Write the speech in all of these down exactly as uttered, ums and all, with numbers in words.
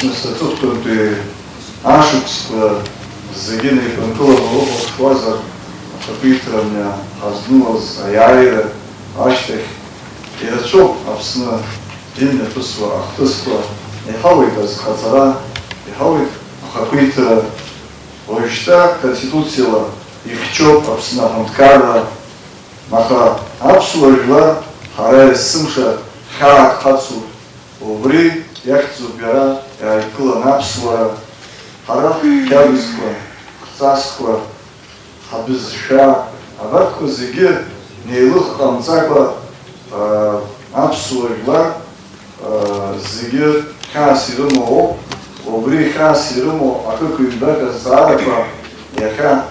Нас аҵыхәтәантәи ашықәсқәа зегьы неиԥынкыланы урыхәаԥшуазар, ахақәиҭра мҩа ҳазнылаз аиааира ашьҭахь ирацәоуп Аԥсны имҩаԥысуа ахҭысқәа, иҳауеит азхаҵара, иҳауеит ахақәиҭра. Уажәшьҭа Конституциала ихьчоуп Аԥсны аҳәынҭқарра, аха аԥсуа жәлар ҳара есымша хьаак ҳацуп. Убри иахьӡуп иара иааидкыланы аԥсуара, ҳара ҳқьабзқәа, ҳҵасқәа, ҳабызшәа, абарҭқәа зегьы неилых ҟамҵакәа, аа, аԥсуа жәлар, аа, зегьы хьаас ирымоу ауп. Убри хьаас ирымоу акык-ҩбак азҵаарақәа иахьа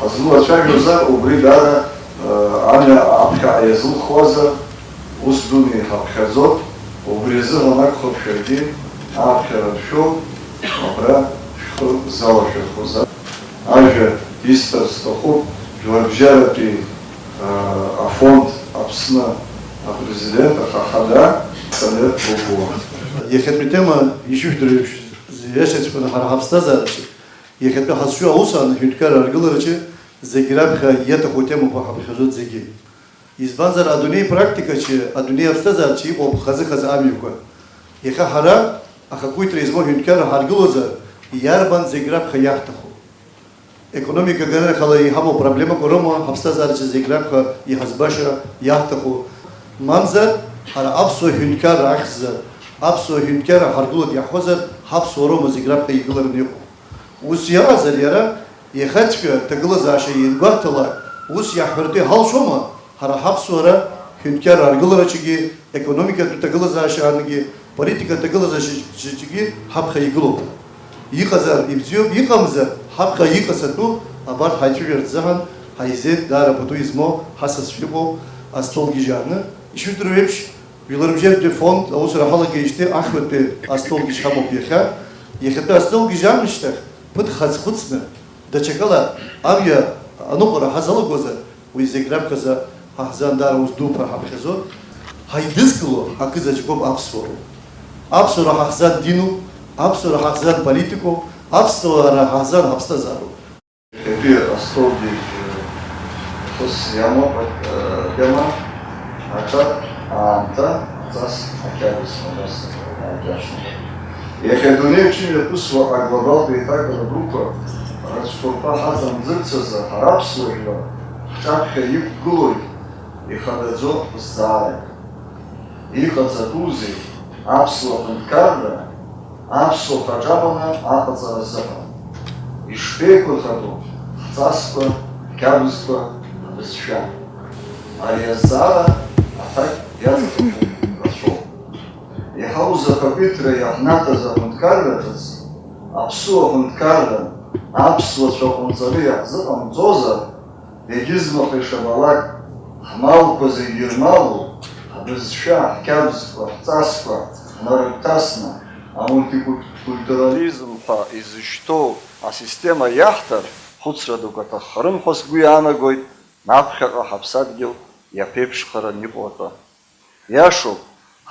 ҳазлылацәажәозар, убри даара, аа, амҩа аԥхьаҟа иазылхуазар, ус дуны иҳаԥхьаӡоит. Убри азыҳәан акәхап шәаргьы ааԥхьара аншәо абра шәхы залашәырхәыз. Ажәа исҭар сҭахуп жәларбжьаратәи, аа, афонд Аԥсны апрезидент ахада Самир Гогәуа. Иахьатәи атема ишышәдырҩеиԥш, иашаҵәҟьаны ҳара ҳаԥсҭазаараҿы, иахьатәи ҳазҿу аус аан аҳәынҭқарра аргылараҿы зегь раԥхьа иаҭаху темақәа ҳаԥхьаӡоит зегьы. Избанзар, адунеи практикаҿы, адунеи аԥсҭазаараҿы иҟоуп хазы-хазы амҩақәа. Иахьа ҳара, ахақәиҭра измоу ҳәынҭқарра ҳаргылозар, иарбан зегь раԥхьа иаҳҭаху? Економика аганахьала иҳамоу проблемақәа роума ҳаԥсҭазаараҿы зегь раԥхьа иҳазбаша иаҳҭаху? Мамзар, ҳара аԥсуа ҳәынҭқарра ахьӡзар, аԥсуа ҳәынҭқарра ҳаргылоит иаҳҳәозар, ҳаԥсуароума зегь раԥхьа игылараны иҟоу? Ус иаҟазар, иара иахьаҵәҟьа аҭагылазаашьа иангәаҳҭалак, ус иаҳҳәартә иҳалшома ҳара ҳаԥсуара ҳәынҭқарра аргылараҿгьы, економикатә ҭагылазаашьа аангьы, политикатә ҭагылазаашьаҿгьы ҳаԥхьа игылоуп? Иҟазар ибзиоуп, иҟамзар, ҳаԥхьа иҟаҵатәу абарҭ ҳаицәажәарц азыҳәан ҳаизеит даара пату измоу ҳасасцәа иҟоу астол гьежьааны. Ишәыдыру еиԥш, Жәларбжьаратәи афонд аусура ҳалагеижьҭеи ашәатәи астол гьежь ҳамоуп иахьа. Иахьатәи астол гьежь аамышьҭахь ԥыҭк ҳазхәыцны, даҽакала амҩа аныҟәара ҳазалагозар, уи зегь раԥхьаӡа ҳаҳзаандаара ус дуқәа ҳаԥхьаӡоит. Ҳаидызкыло акы заҵәыкоуп аԥсуароуп. Аԥсуара ҳахзаан динуп, аԥсуара ҳахзаан политикоуп, аԥсуара ҳахзаан ҳаԥсҭазаароуп. Иахьатәи астол гьежь хыс иамоуп, э, атема аҿар аамҭа, аҵас, ақьабз, абас иааиҿашьны. Иахьа адунеи аҿы имҩаԥысуа аглобалтә еиҭакрара дуқәа рыцәқәырԥа ҳаҵамӡырц азы ҳара аԥсуа жәлар ҳҿаԥхьа иқәгылоит ихадаӡоу зҵаарак. Иҟаҵатәузеи аԥсуа ҳәынҭқарра аԥсуа хаҿ аманы аҟаҵара азыҳәан? Ишԥеиқәырхатәу ҳҵасқәа, ҳқьабзқәа, ҳбызшәа? Ари азҵаара аҭак иаҵанакуа рацәоуп. Иҳауз ахақәиҭра иаҳнаҭаз аҳәынҭқарра ҿыц, аԥсуа ҳәынҭқарра аԥсуацәа ҟанҵаны иаҳзыҟамҵозар, егьызмаха ишабалак, ҳмалқәа зегьы ирмалу, ҳбызшәа, ҳқьабзқәа, ҳҵасқәа ҳнарыгәҭасны, амультикультурализм ҳәа изышьҭоу асистема иаҳҭар, хәыцра дук аҭаххарым ҳәа сгәы иаанагоит, аԥхьаҟа ҳаԥсадгьыл иаԥеиԥшхаран иҟоу атәы. Иашоуп,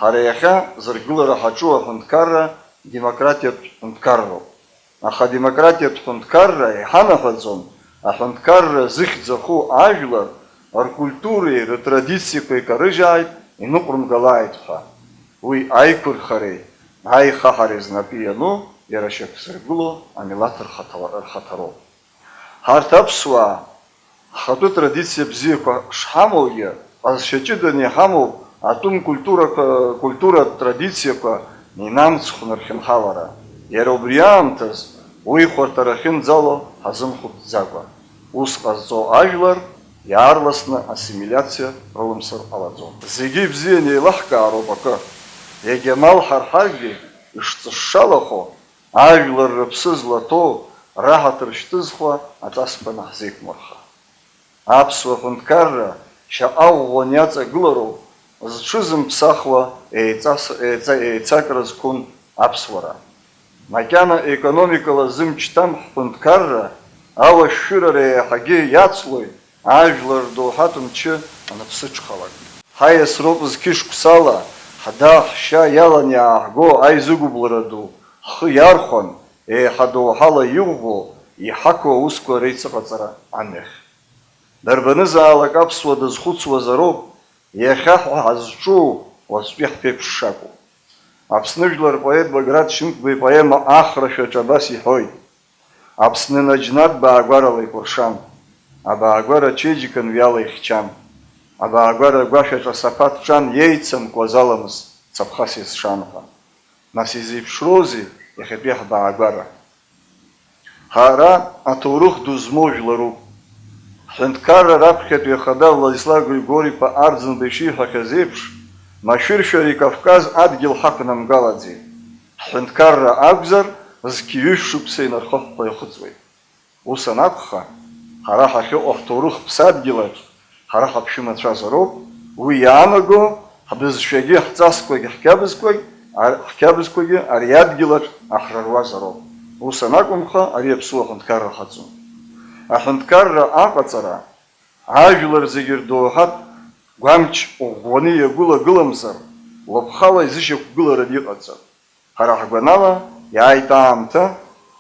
ҳара иахьа зыргылара ҳаҿу аҳәынҭқарра демократиатә ҳәынҭқарроуп. Аха адемократиатә ҳәынҭқарра иҳанаҳәаӡом аҳәынҭқарра зыхьӡ аху ажәлар ркультуреи рытрадициақәеи карыжьааит, иныҟәрымгалааит ҳәа. Уи аиқәырхареи аихаҳареи знапы иану иара шьақәзыргыло амилаҭ рхаҭала-, рхаҭароуп. Ҳарҭ аԥсуаа, ҳхатәы традициа бзиақәа шҳамоугьы, ҟазшьа ҷыданы иҳамоуп атәым культурақәа, культуратә традициақәа инамцхәны рхьынҳалара. Иара убри аамҭаз уи хәарҭара ахьынӡало ҳазымхәыцӡакәа, ус ҟазҵо ажәлар иаарласны ассимилиациа рылымсыр ҟалаӡом. Зегьы ибзианы еилаҳкаароуп акы. Иагьа мал ҳарҳаргьы, ишҵышшалахо, ажәлар рыԥсы злаҭоу, раҳаҭыр шьҭызхуа аҵасқәа наҳзеиқәмырха. Аԥсуа ҳәынҭқарра шьаҟа ӷәӷәаны иаҵагылароуп, зҽызымԥсахуа еиҵас-, еиҵа-, еицакра зқәым аԥсуара. Макьана економикала зымч ҭам ҳҳәынҭқарра алашәшәырара еиҳагьы иацлоит, ажәлар рдоуҳатә мчы аныԥсыҽхалак. Ҳаиасроуп зқьышықәсала ҳда-ҳшьа иалан иааҳго аизыгәыблра ду, ҳхы иархәан, еиҳа доуҳала иӷәӷәоу, иҳақәу аусқәа реицыҟаҵара амҩахь. Дарбанызаалак аԥсуа дазхәыцуазароуп, иахьа ҳазҿу уаҵәтәи ҳԥеиԥш шакәу. Аԥсны жәлар рпоет Баграт Шьынқәба ипоема Ахра шәаҿы абас иҳәоит: Аԥсны наџьнатә баагәарала икәыршан, абаагәара ачеиџьыка нҩала ихьчан, абаагәара агәашәаҿ асаԥаҭ ҿан, иеицамкуаз аламыс цаԥхас иазшан ҳәа. Нас изеиԥшроузеи иахьатәи ҳбаагәара? Ҳара аҭоурых ду змоу жәларуп. Ҳҳәынҭқарра раԥхьатәи ахада Владислав Григори-иԥа Арӡынба ишиҳәахьаз еиԥш, машәыршәа ари Кавказ адгьыл ҳақәнамгалаӡеит. Ҳҳәынҭқарра акәзар, зқьи ҩышә шықәса инархыҳәҳәо ихыҵуеит. Ус анакәха, ҳара ҳахьыҟоу ҳҭоурых ԥсадгьылаҿ ҳара ҳаԥшәымацәазароуп, уи иаанаго ҳбызшәагьы, ҳҵасқәагьы, ҳқьабзқәагь-, ар-, ҳқьабзқәагьы ари адгьылаҿ аҳраруазароуп. Ус анакәымха, ари аԥсуа ҳәынҭқарра ҟаҵом. Аҳәынҭқарра аҟаҵара ажәлар зегьы рдоуҳатә гәамч ӷәӷәаны иагәылагыламзар, лыԥхала изышьақәгылараны иҟаҵап. Ҳара ҳгәанала, иааит аамҭа,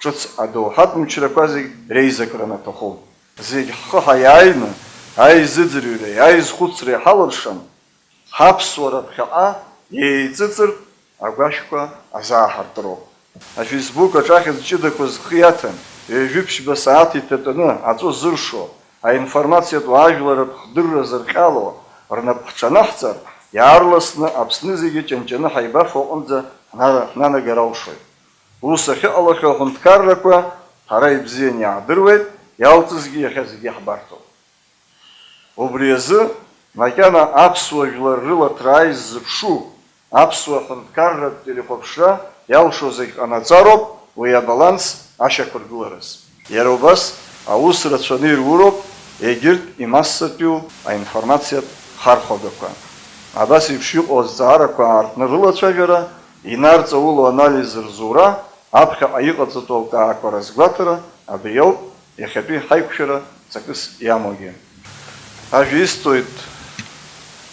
ҿыц адоуҳатә мчрақәа зегь реизакра анаҭаху. Зегь ҳхы ҳаиааины, аизыӡырҩреи аизхәыцреи ҳалыршан, ҳаԥсуара ԥхьаҟа еиҵыҵыртә агәашәқәа азааҳартроуп. Афейсбук аҿы ахьӡ ҷыдақәа зхы иаҭан, ҩажәи ԥшьба сааҭ иҭатәаны аҵәы зыршо, аинформациатә уаажәларратә хдырра зырҟьало рнапы ҳҽанаҳҵар, иаарласны Аԥсны зегьы ҷанҷаны ҳаибафо аҟынӡа ҳнара-, ҳнанагар алшоит. Ус ахьыҟалахьоу аҳәынҭқаррақәа ҳара ибзианы иаҳдыруеит, иалҵызгьы иахьа зегьы иаҳбарҭоуп. Убри азы, макьана аԥсуа жәлар рыла ҭраа иззыԥшу, аԥсуа ҳәынҭқарратә телехәаԥшра иалшо зегь ҟанаҵароуп уи абаланс ашьақәыргылараз. Иара убас аус рацәаны ируроуп егьырҭ имассатәиу аинформациатә хархәагақәа. Абас еиԥш иҟоу азҵаарақәа аартны рылацәажәара, инарҵаулоу анализ рзура, аԥхьаҟа иҟаҵатәу алкаақәа разгәаҭара, абри ауп иахьатәи ҳаиқәшәара ҵакыс иамоугьы. Ажәа исҭоит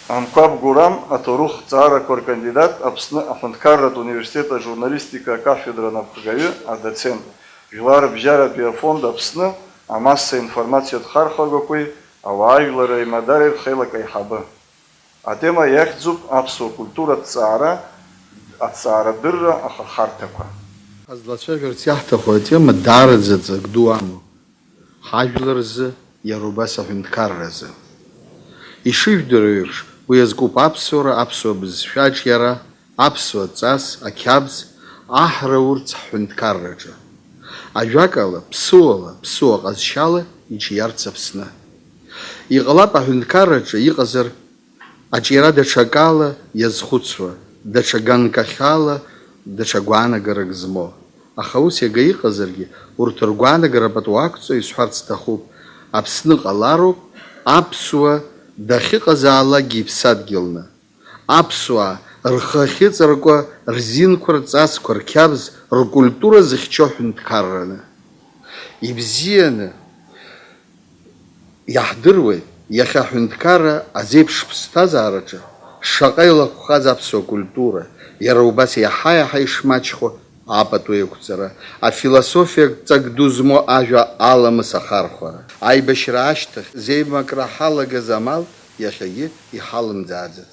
Анқәаб Гурам, аҭоурых ҭҵаарақәа ркандидат, Аԥсны аҳәынҭқарратә университет ажурналистика акафедра анапхгаҩы, адоцент, Жәларбжьаратәи афонд Аԥсны амассаинформациатә хархәагақәеи ауаажәларреи аимадареи рхеилак аиҳабы. Атема иахьӡуп аԥсуа культура аҭҵаара, аҭҵаарадырра ахырхарҭақәа. Ҳазлацәажәарц иаҳҭаху атема даараӡа ҵак ду амоуп ҳажәлар рзы, иара убас аҳәынҭқарра азы. Ишыжәдыруа еиԥш, уи азкуп аԥсуара, аԥсуа бызшәа аҿиара, аԥсуа ҵас, ақьабз, аҳра урц ҳҳәынҭқарраҿы. Ажәакала, ԥсуала, ԥсуа ҟазшьала иҿиарц Аԥсны. Иҟалап аҳәынҭқарраҿы иҟазар аҿиара даҽакала иазхәыцуа, даҽа ганкахьала, даҽа гәаанагарак змоу. Аха ус иага иҟазаргьы, урҭ ргәаанагара пату ақәҵо исҳәарц сҭахуп, Аԥсны ҟалароуп аԥсуа дахьыҟазаалакгьы иԥсадгьылны. Аԥсуаа рхы ахьыҵаркуа, рзинқәа, рҵасқәа, рқьабз, ркультура зыхьчо ҳәынҭқарраны. Ибзианы иаҳдыруеит, иахьа аҳәынҭқарра азеиԥш ԥсҭазаараҿы шаҟа илахәхаз аԥсуа культура, иара убас иаҳа-иаҳа ишмаҷхо апату еиқәҵара, афилософиа ҵак ду змоу ажәа аламыс ахархәара. Аибашьра ашьҭахь зеимакра ҳалагаз амал иахьагьы иҳалымӡааӡац.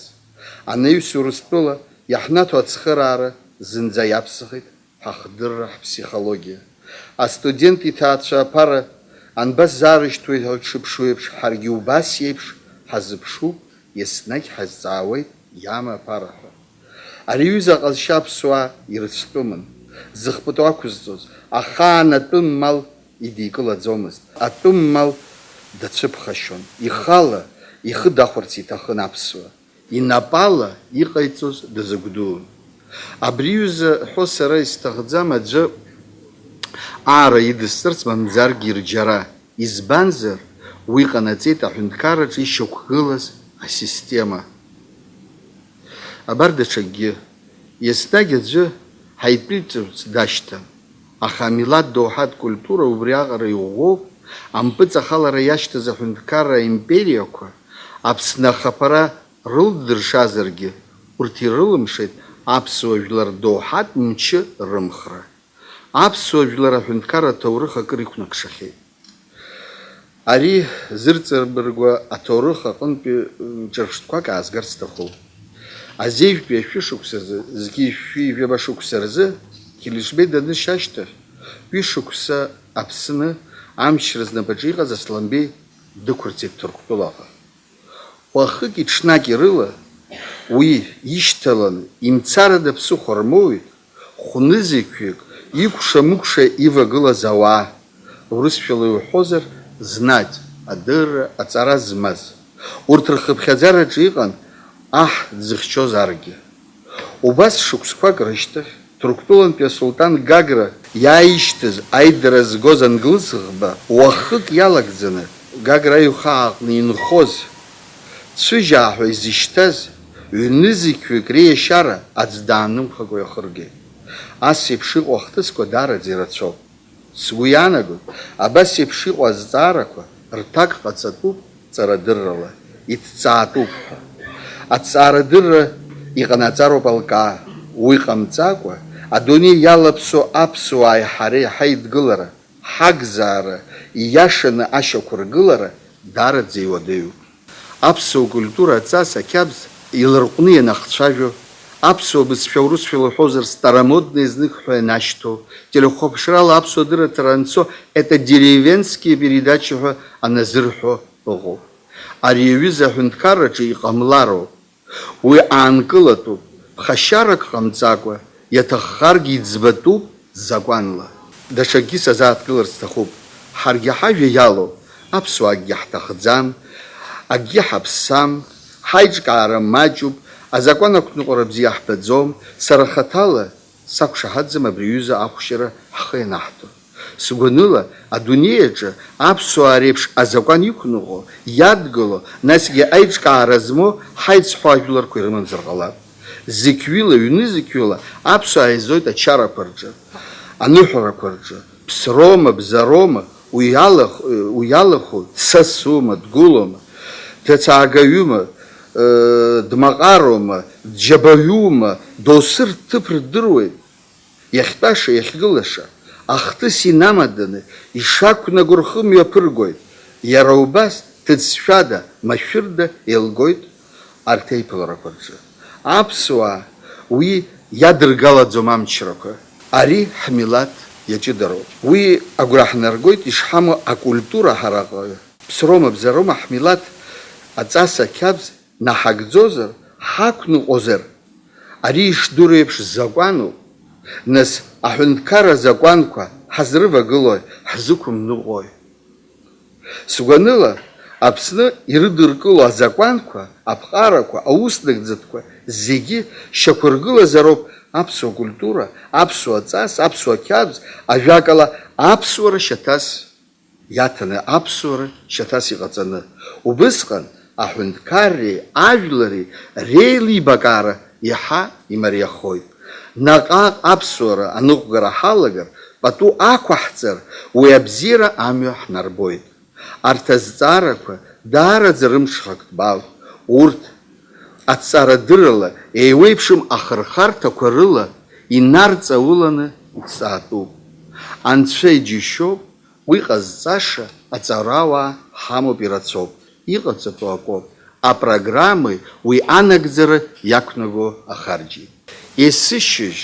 Анаҩс Урыстәыла иаҳнаҭо ацхыраара зынӡа иаԥсахит ҳахдырра, ҳԥсихологиа. Астудент иҭаацәа аԥара анбасзаарышьҭуеи ҳәа дшыԥшу еиԥш, ҳаргьы убас иеиԥш ҳазыԥшуп, еснагь ҳазҵаауеит, иама аԥара ҳәа. Ари аҩыза аҟазшьа аԥсуаа ирыцәтәымын. Зыхбатәу ақәызҵоз, ахаан атәым мал идикылаӡомызт. Атәым мал дацәыԥхашьон. Ихала, ихы дахәарц иҭахын аԥсуа. Инапала иҟаиҵоз дазыгәдуун. Абри аҩыза ҳәо сара исҭахӡам аӡәы аара идысҵарц мамзаргьы ирџьара, избанзар, уи ҟанаҵеит аҳәынҭқарраҿы ишьақәгылаз асистема. Абар даҽакгьы, еснагь аӡәы ҳаитәылҵырц дашьҭан, аха амилаҭ доуҳатә культура убриаҟара иӷәӷәоуп, ампыҵахалара иашьҭаз аҳәынҭқарра аимпериақәа Аԥсны ахаԥара рылдыршазаргьы, урҭ ирылымшеит аԥсуа жәлар доуҳатә мчы рымхра. Аԥсуа жәлар аҳәынҭқарра аҭоурых акыр иқәнакшахьеит. Ари зырҵабыргуа аҭоурых аҟынтәи ҿырԥштәқәак аазгарц сҭахуп. Азеижәтәи ашәышықәса рзы, зқьи жәшәи жәаба шықәса рзы, Қьылышбеи данышьа ашьҭахь, ҩышықәса Аԥсны амчра знапаҿы иҟаз Асланбеи дықәырҵеит Ҭырқәтәылаҟа. Уахыки-ҽнаки рыла уи ишьҭаланы, имцарада ԥсыхәа рмоуит, хәнызқьҩык икәша-мыкәша ивагылаз ауаа, урысшәала иуҳәозар, знать, адырра, аҵара змаз. Урҭ рхыԥхьаӡараҿы иҟан аҳ дзыхьчоз аргьы. Убас шықәсқәак рышьҭахь, Ҭырқәтәылантәи асулҭан Гагра иааишьҭыз аидара згоз англыз ӷба уахык иалагӡаны Гагра аиҩхаа аҟны инхоз, цәыжьаа ҳәа изышьҭаз ҩнызқьҩык реиашьара аӡә даанымхакәа иахыргеит. Ас еиԥш иҟоу ахҭысқәа даараӡа ирацәоуп. Сгәы иаанагоит, абас еиԥш иҟоу азҵаарақәа рҭак ҟаҵатәуп ҵарадыррала, иҭҵаатәуп ҳәа. Аҭҵаарадырра иҟанаҵароуп алкаа, уи ҟамҵакәа, адунеи иалаԥсоу аԥсуааи ҳареи ҳаидгылара, ҳагзаара, ииашаны ашьақәыргылара даараӡа иуадаҩуп. Аԥсуа культура аҵас ақьабз иларҟәны ианахцәажәо, аԥсуа бызшәа урысшәала уҳәозар, старомодное знык ҳәа ианашьҭоу, телехәаԥшрала аԥсуа дырраҭара анцо, это деревенские передачи ҳәа аназырҳәо ыҟоуп. Ари аҩыза аҳәынҭқарраҿы иҟамлароуп. Уи аанкылатәуп, ԥхашьарак ҟамҵакәа, иаҭаххаргьы иӡбатәуп закәанла. Даҽакгьы сазааҭгыларц сҭахуп. Ҳаргьы ҳажәа иалоу, аԥсуа акгьы ҳҭахӡам, акгьы ҳаԥсам, ҳаиҿкаара маҷуп, азакәан ақәныҟәара бзиа ҳбаӡом, сара хаҭала сақәшаҳаҭӡам абри аҩыза ахәшьара ҳхы ианаҳҭо. Сгәаныла, адунеи аҿы аԥсуаа реиԥш азакәан иқәныҟәо, иадгыло, насгьы аиҿкаара змоу ҳаицҳау ажәларқәа ирымамзар ҟалап. Зықьҩыла, ҩнызқьҩыла аԥсуаа еизоит ачарақәа рҿы, аныҳәарақәа рҿы, ԥсроума, бзароума, уи алахә-, уи алахәу, дсасума, дгәылома, ҭацаагаҩума, э, дмаҟароума, џьабаҩума, доусы рҭыԥ рдыруеит. Иахьтәаша, иахьгылаша, ахҭыс инамаданы ишақәнаго рхы мҩаԥыргоит, иара убас ҭыӡшәада, машәырда еилгоит арҭ аиԥыларақәа рҿы. Аԥсуаа уи иадыргалаӡом амчрақәа. Ари ҳмилаҭ иаҷыдароуп. Уи агәра ҳнаргоит ишҳамоу акультура ҳараҟаҩы. Ԥсроума, бзароума ҳмилаҭ аҵас ақьабз наҳагӡозар, ҳақәныҟәозар, ари ишдыру еиԥш закәануп. Нас, аҳәынҭқарра азакәанқәа ҳазрывагылои, ҳзықәымныҟәои? Сгәаныла, Аԥсны ирыдыркыло азакәанқәа, аԥҟарақәа, ауснагӡатәқәа зегьы шьақәыргылазароуп аԥсуа культура, аԥсуа ҵас, аԥсуа қьабз, ажәакала, аԥсуара шьаҭас иаҭаны аԥсуара шьаҭас иҟаҵаны. Убысҟан аҳәынҭқарреи ажәлари реилибакаара иаҳа имариахоит. Наҟ-ааҟ аԥсуара аныҟәгара ҳалагар, пату ақәаҳҵар, уи абзиара амҩа ҳнарбоит. Арҭ азҵаарақәа даараӡа рымҽхак ҭбаауп. Урҭ аҭҵаарадыррала, еиуеиԥшым ахырхарҭақәа рыла инарҵауланы иҭҵаатәуп. Анцәа иџьышьоуп, уи ҟазҵаша аҵарауаа ҳамоуп, ирацәоуп, иҟаҵатәу акоуп, апрограммеи уи анагӡара иақәнаго ахарџьи. Есышьыжь,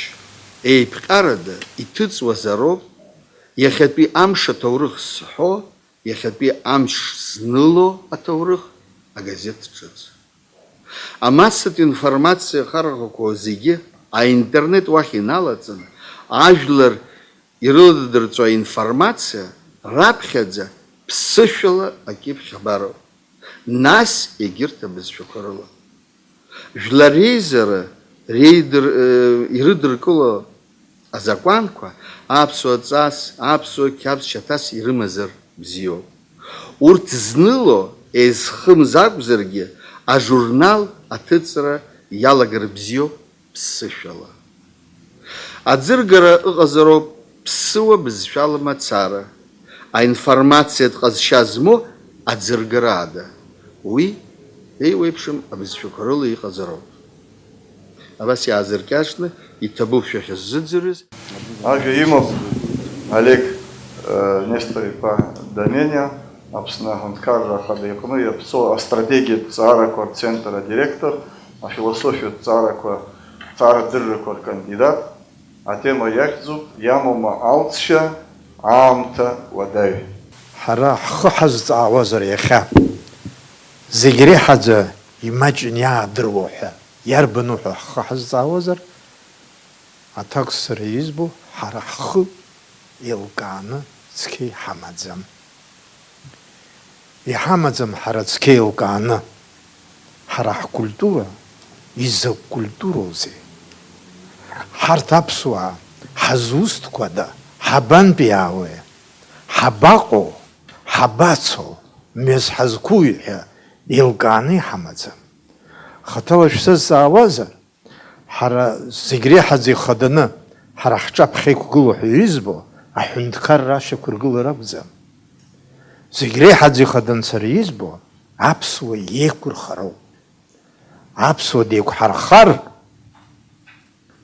еиԥҟьарада иҭыҵуазароуп иахьатәи амш аҭоурых зҳәо, иахьатәи амш зныло аҭоурых агазеҭ ҿыц. Амассатә информациа ахархәақәа зегьы аинтернет уахь иналаҵаны, ажәлар ирыладырҵо аинформациа раԥхьаӡа ԥсышәала акьыԥхь хабароуп, нас егьырҭ абызшәақәа рыла. Жәлар реизара реидыр-, э, ирыдыркыло азакәанқәа аԥсуа ҵас, аԥсуа қьабз шьаҭас ирымазар бзиоуп. Урҭ зныло, еизхымз акәзаргьы, ажурнал аҭыҵра иалагар бзиоуп ԥсышәала. Аӡыргара ыҟазароуп ԥсыуа бызшәала мацара, аинформациатә ҟазшьа змоу аӡыргара ада. Уи еиуеиԥшым абызшәақәа рыла иҟазароуп. Абас иаазыркьаҿны иҭабуп шәахьысзыӡырҩыз. Ажәа имоуп. Олег, э, Нестор-иԥа Данениа, Аԥсны аҳәынҭқарра ахада иҟны иаԥҵоу астратегиатә ҵаарақәа рцентр адиректор, афилософиатә ҵаарақәа, ҵаарадыррақәа ркандидат, атема иахьӡуп: иамоума алҵшьа аамҭа уадаҩ? Ҳара ҳхы ҳазҵаауазар иахьа, зегь реиҳаӡа имаҷын иаадыруа ҳәа, иарбану ҳәа ҳхы ҳазҵаауазар, аҭак сара избо, ҳара ҳхы еилкааны цқьа иҳамаӡам. Иҳамаӡам ҳара цқьа еилкааны. Ҳара ҳкультура изакә культуроузеи? Ҳарҭ аԥсуаа ҳазусҭқәада, ҳабантәиаауеи? Ҳабаҟоу, ҳабацо, мҩас ҳазқәуи ҳәа еилкааны иҳамаӡам. Хаҭала шәсазҵаауазар, ҳара зегь реиҳаӡа ихаданы, ҳара ҳҿаԥхьа иқәгылоу ҳәа избо, аҳәынҭқарра ашьақәыргылара акәӡам. Зегь реиҳаӡа ихаданы сара избо, аԥсуа иеиқәырхароуп. Аԥсуа деиқәҳархар,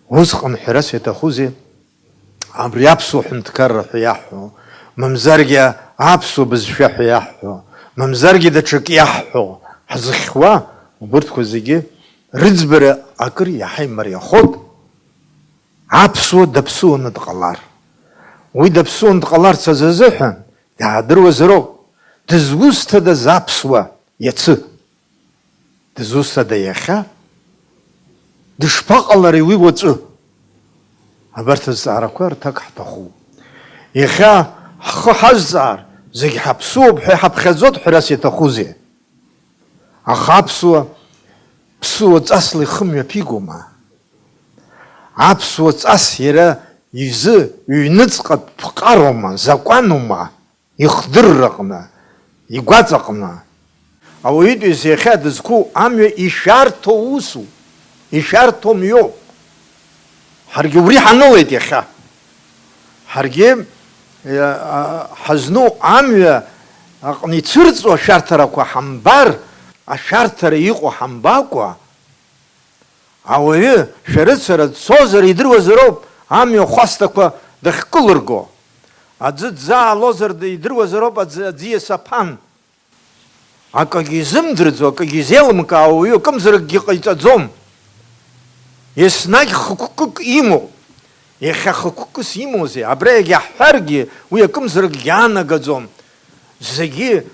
усҟан ҳәарас иаҭахузеи? Абри аԥсуа ҳәынҭқарра ҳәа иаҳҳәо, мамзаргьы аԥсуа бызшәа ҳәа иаҳҳәо, мамзаргьы даҽак иаҳҳәо, ҳзыхьуа, убырҭқәа зегьы рыӡбара акыр иаҳа имариахоит, аԥсуа даԥсуаны дҟалар. Уи даԥсуаны дҟаларц азы азыҳәан, иаадыруазароуп, дызусҭадаз аԥсуа иацы? Дызусҭада иахьа? Дышԥаҟалари уи уаҵәы? Абарҭ азҵаарақәа рҭак ҳҭахуп. Иахьа ҳхы ҳазҵаар, зегь ҳаԥсуоуп ҳәа иҳаԥхьаӡоит ҳәарас иаҭахузеи? Аха аԥсуа ԥсуа ҵасла ихы мҩаԥигома? Аԥсуа ҵас иара изы ҩныҵҟатә ԥҟароума, закәанума? Ихдырраҟны, игәаҵаҟны. Ауаҩытәыҩса иахьа дызқәу амҩа ишәарҭоу усуп, ишәарҭоу мҩоуп. Ҳаргьы убри ҳанылеит иахьа. Ҳаргьы, э, а, ҳазну амҩа аҟны ицәырҵуа ашәарҭарақәа ҳамбар, ашәарҭара иҟоу ҳамбакәа, ауаҩы шәарыцара дцозар идыруазароуп амҩа хәасҭақәа дахькылырго. Аӡы дзаалозар идыруазароуп аӡы, аӡиас аԥан. Акагьы изымдырӡо, акагьы изеилымкаауа уаҩы акымзаракгьы ҟаиҵаӡом. Еснагь хықәкык имоуп. Иахьа хықәкыс имоузеи? Абра иагьаҳҳәаргьы уи акымзаракгьы аанагаӡом. Зегьы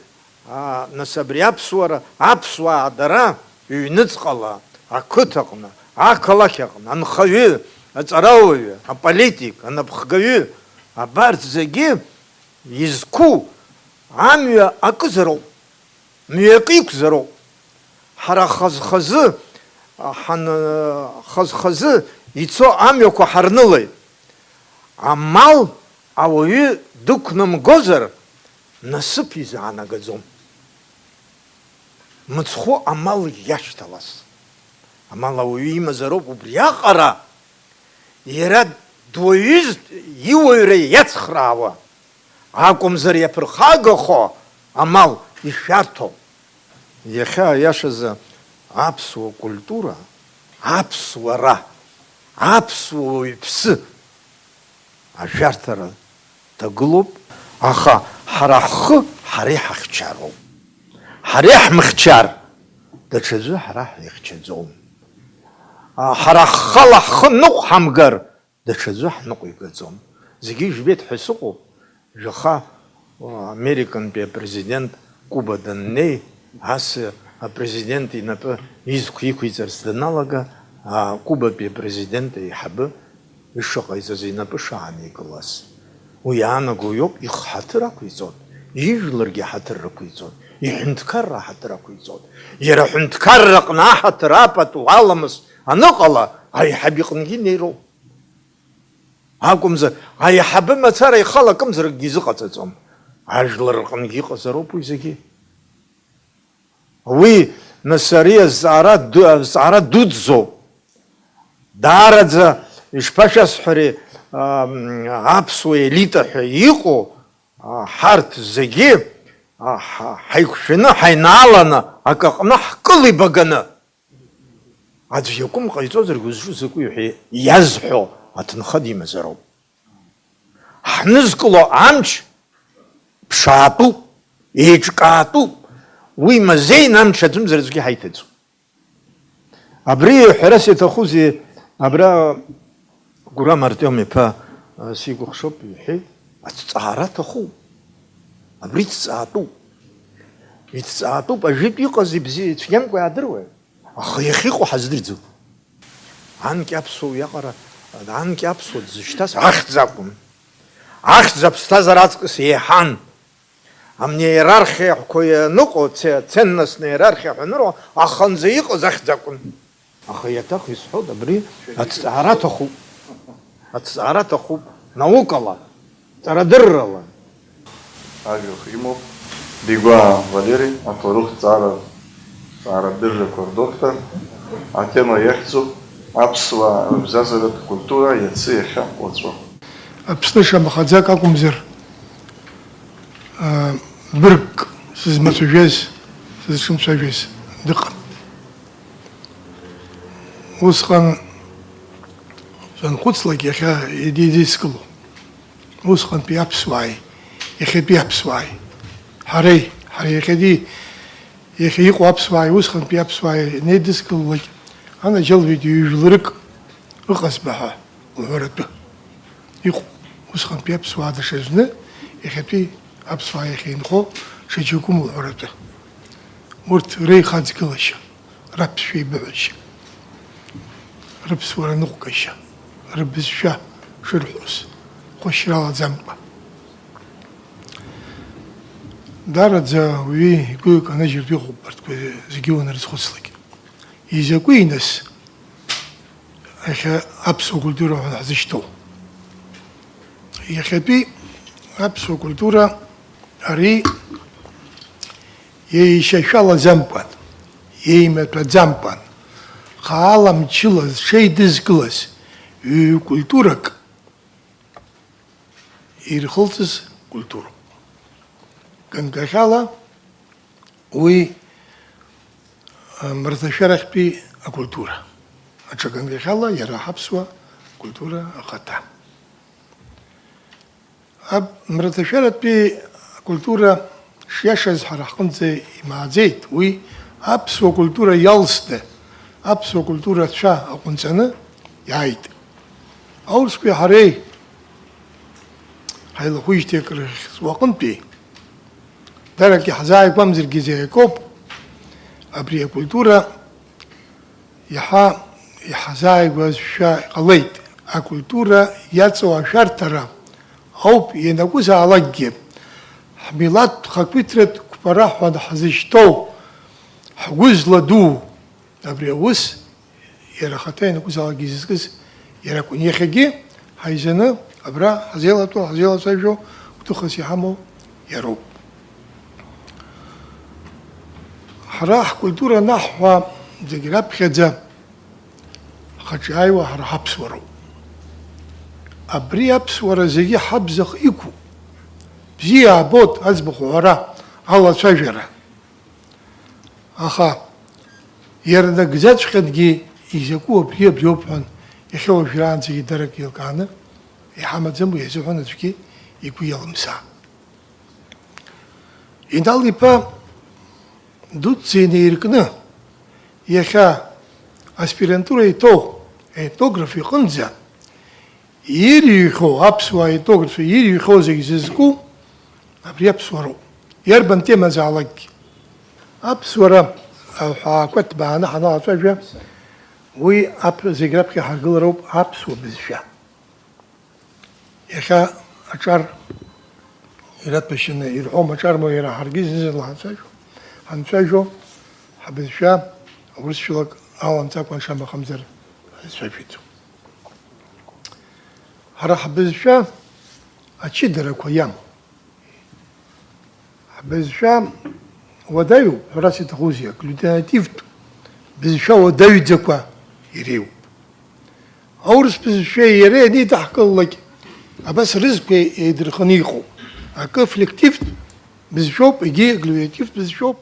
Аа, нас абри аԥсуара, аԥсуаа дара, ҩныҵҟала, ақыҭаҟны, ақалақь аҟны, анхаҩы, аҵарауаҩы, аполитик, анапхгаҩы, абарҭ зегьы изқәу амҩа акызароуп, мҩакы иқәзароуп. Ҳара хаз-хазы, ҳан-, хаз-хазы ицо амҩақәа ҳарнылеит. Амал ауаҩы дықәнамгозар, насыԥ изаанагаӡом. Мыцхәы амал иашьҭалаз. Амал ауаҩы имазароуп убриаҟара, иара дуаҩызт иуаҩра иацхраауа, акәымзар иаԥырхагахо амал ишәарҭоуп. Иахьа, аиашазы, аԥсуа культура, аԥсуара, аԥсуа уаҩԥсы ашәарҭара дагылоуп, аха ҳара ҳхы ҳара иҳахьчароуп. Ҳара иаҳмыхьчар, даҽаӡәы ҳара ҳихьчаӡом. А, ҳара ҳхала ҳхы ныҟәҳамгар, даҽаӡәы ҳныҟәигаӡом. Зегьы ижәбеит ҳәа сыҟоуп. Жәаха, а, Американтәи апрезидент Куба даннеи, ас апрезидент инапы изқәа иқәиҵарц даналага, а, Кубатәи апрезидент аиҳабы ишыҟаиҵаз инапы шааникылаз. Уи иаанаго иоуп, ихы ҳаҭыр ақәиҵоит, ижәларгьы ҳаҭыр рықәиҵоит, иҳәынҭқарра аҳаҭыр ақәиҵоит. Иара аҳәынҭқарраҟны аҳаҭыр апату аламыс аныҟала, аиҳаб иҟынгьы инеироуп. Акәымзар, аиҳабы мацара ихала акымзаракгьы изыҟаҵаӡом. Ажәлар рҟынгьы иҟазароуп уи зегьы. Уи, нас, ари азҵаара ду-, азҵаара дуӡӡоуп. Даараӡа, ишԥашәасҳәари, ам, аԥсуа елита ҳәа иҟоу, а, ҳарҭ зегьы, а, ҳа-, ҳаиқәшәаны, ҳаинааланы, акаҟны ҳкылибаганы, аӡә иакәым ҟаиҵозаргьы узҿу закәи ҳәа иазҳәо аҭынха димазароуп. Ҳнызкыло амч ԥшаатәуп, еиҿкаатәуп, уи мазеины амч аӡәымзар аӡәгьы ҳаиҭаӡом. Абри ҳәарас иаҭахузеи, абра Гәырам Артиом иԥа, а, сикәыхшоуп, иҳәеит, аҭҵаара аҭахуп. Абри ҭҵаатәуп. Иҭҵаатәуп, ажәытә иҟаз ибзиа, ицәгьамкәа иаадыруеит. Аха иахьыҟоу ҳаздырӡом. Анкьа аԥсуа уиаҟара, анкьа аԥсуа дзышьҭаз ахьӡ акәын. Ахьӡ аԥсҭазаара аҵкыс еиҳан. Амни аиерархиақәа ианыҟоу, це-, ценностная иерархиа ҳәа анырҳәо, аханӡа иҟаз ахьӡ акәын. Аха иаҭаху исҳәоит, абри аҭҵаара аҭахуп. Аҭҵаара аҭахуп наукала, ҵарадыррала. Ажәахә имоуп Бигәаа Валери, аҭоурыхҭҵаара, ҵаарадыррақәа рдоктор, атема иахьӡуп аԥсуаа рыбзазаратә культура иацы, иахьа, уаҵәы. Аԥсны шамахаӡак акәымзар, аа, быргк сызмацәажәаз, сызҿымцәажәаз дыҟан. Усҟан санхәыцлак, иахьа идидыскыло, усҟантәи аԥсуааи иахьатәи аԥсуааи, ҳареи, ҳара иахьатәи, иахьа иҟоу аԥсуааи усҟантәи аԥсуааи анеидыскылалак, анаџьалбеит ҩажәларык ыҟазма ҳәа уҳәаратәы. Иҟоуп, усҟантәи аԥсуаа даҽазны, иахьатәи аԥсуаа иахьа инхо ҽаџьакәым уҳәаратәы. Урҭ реихаҵгылашьа, раԥсшәа еибыҳәашьа, рыԥсуара ныҟәгашьа, рыбызшәа шырҳәоз, хәашьра алаӡамкәа. Даараӡа уаҩы игәы иаанагартә иҟоуп абарҭқәа зегьы уанрызхәыцлак. Изакәи, нас, иахьа аԥсуа культура ҳәа ҳзышьҭоу? Иахьатәи аԥсуа культура ари еишьашәалаӡамкәан, еимаҭәаӡамкәан, хаала мчыла зҽеидызкылаз ҩ-культурак ирхылҵыз культуроуп. Ганкахьала уи, а, мраҭашәарахьтәи акультура. Аҽа ганкахьала иара ҳаԥсуа культура ахаҭа. Аб-, мраҭашәаратәи акультура шиашаз ҳара ҳҟынӡа имааӡеит. Уи аԥсуа культура иалсны, аԥсуа культура ацәа аҟәынҵаны иааит. Аурысқәеи ҳареи ҳаилахәыжьҭеи акыр ахьҵуа аҟынтәи, дарак иаҳзааигәамзаргьы зегь акоуп, абри акультура иаҳа иҳазааигәазшәа иҟалеит. Акультура иаҵоу ашәарҭара ауп ианакәызаалакгьы ҳмилаҭтә хақәиҭратә қәԥара ҳәа ҳзышьҭоу, ҳгәы зладуу. Абри аус иара ахаҭа ианакәызаалакгьы изызкыз иара акәын. Иахьагьы ҳаизаны абра ҳазеилатәоу, ҳазеилацәажәо, гәҭыхас иҳамоу иароуп. Ҳара ҳкультура анаҳҳәа, зегь раԥхьаӡа ҳхаҿы иааиуа ҳара ҳаԥсуароуп. Абри аԥсуара зегьы ҳабзахь иқәуп. Бзиа аабоит аӡбахә аҳәара, алацәажәара. Аха иара нагӡаҵәҟьангьы изакәу абри, абриоуп ҳәа, иахьа уажәраанӡагьы дарак еилкааны иҳамаӡам, уи азыҳәан аӡәгьы игәы иалымсаа. Инал-иԥа дуӡӡа инаиркны, иахьа аспирантура иҭоу аетнограф иҟынӡа ирыҩхьоу, аԥсуаа аетнографцәа ирыҩхьоу зегь зызку абри аԥсуароуп. Иарбан темазаалакгьы. Аԥсуара аҳәаақәа ҭбааны ҳаналацәажәа, уи аԥ-, зегь раԥхьа ҳаргылароуп аԥсуа бызшәа. Иахьа аҿар ираҭәашьаны ирҳәом, аҿар моу иара ҳаргьы зны-зынла ҳацәажәо, ҳанцәажәо, ҳабызшәа аурысшәалак аламҵакәан шамахамзар ҳазцәажәаӡом. Ҳара ҳбызшәа ачыдарақәа иамоуп. Ҳбызшәа уадаҩуп, ҳәарас иаҭахузеи, агглютинативтә бызшәа уадаҩӡақәа иреиуоуп. Аурыс бызшәеи иареи анеидаҳкылалак, абас рызқәа еидырханы иҟоуп. Акы флективтә бызшәоуп, егьи агглютинативтә бызшәоуп.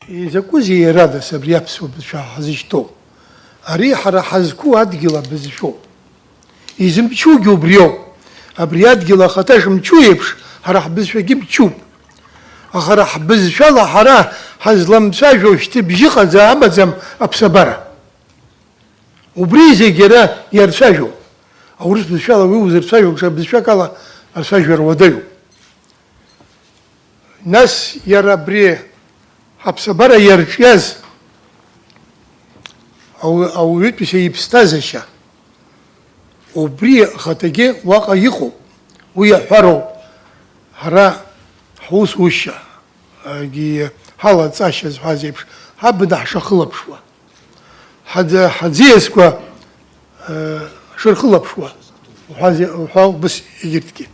Изакәызеи иарадас абри аԥсуа бызшәа ҳзышьҭоу? Ари ҳара ҳазқәу адгьыл абызшәоуп. Изымчугьы убриоуп. Абри адгьыл ахаҭа шымчу еиԥш, ҳара ҳбызшәагьы мчуп. Аха ҳара ҳбызшәала ҳара ҳазламцәажәо шьҭыбжьыҟаӡа амаӡам аԥсабара. Убри зегь иара иарцәажәо. Аурыс бызшәала уи узырцәажәо, ҽа бызшәак ала ацәажәара уадаҩуп. Нас иара абри ҳаԥсабара иарҿиаз ау-, ауаҩытәыҩса иԥсҭазашьа, убри ахаҭагьы уаҟа иҟоуп. Уи аҳәароуп, ҳара ҳусушьа, агьи ҳалаҵашьа зҳәаз еиԥш, абна ҳшахылаԥшуа, ҳаӡ-, ҳаӡиасқәа, э, шырхылаԥшуа, уҳәа-, уҳәа убыс егьырҭгьы.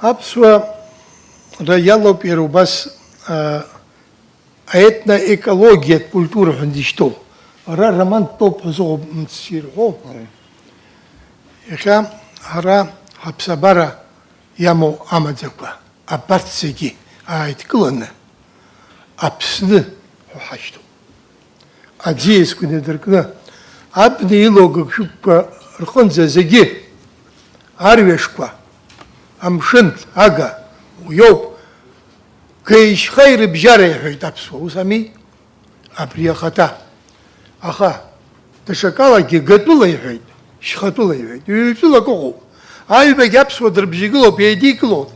Аԥсуара иалоуп иара убас, э, аетноекологиатә культура ҳәа дышьҭоу. Ара романтә тәоуп ҳәа сыҟоуп, мц ирҳәо. Аи. Иахьа ара ҳаԥсабара иамоу амаӡақәа, абарҭ зегьы ааидкыланы, Аԥсны ҳәа ҳашьҭоуп. Аӡиасқәа инадыркны, абна илоу агыгшәыгқәа рҟынӡа зегьы, арҩашқәа, амшын, ага, уиоуп. Геи-шьхеи рыбжьара иҳәеит аԥсуа, ус ами? Абри ахаҭа. Аха, даҽакалагьы гатәыла иҳәеит, шьхатәыла иҳәеит, ҩтәылак ыҟоуп. Аҩбагь аԥсуа дрыбжьагылоуп, еидикылоит.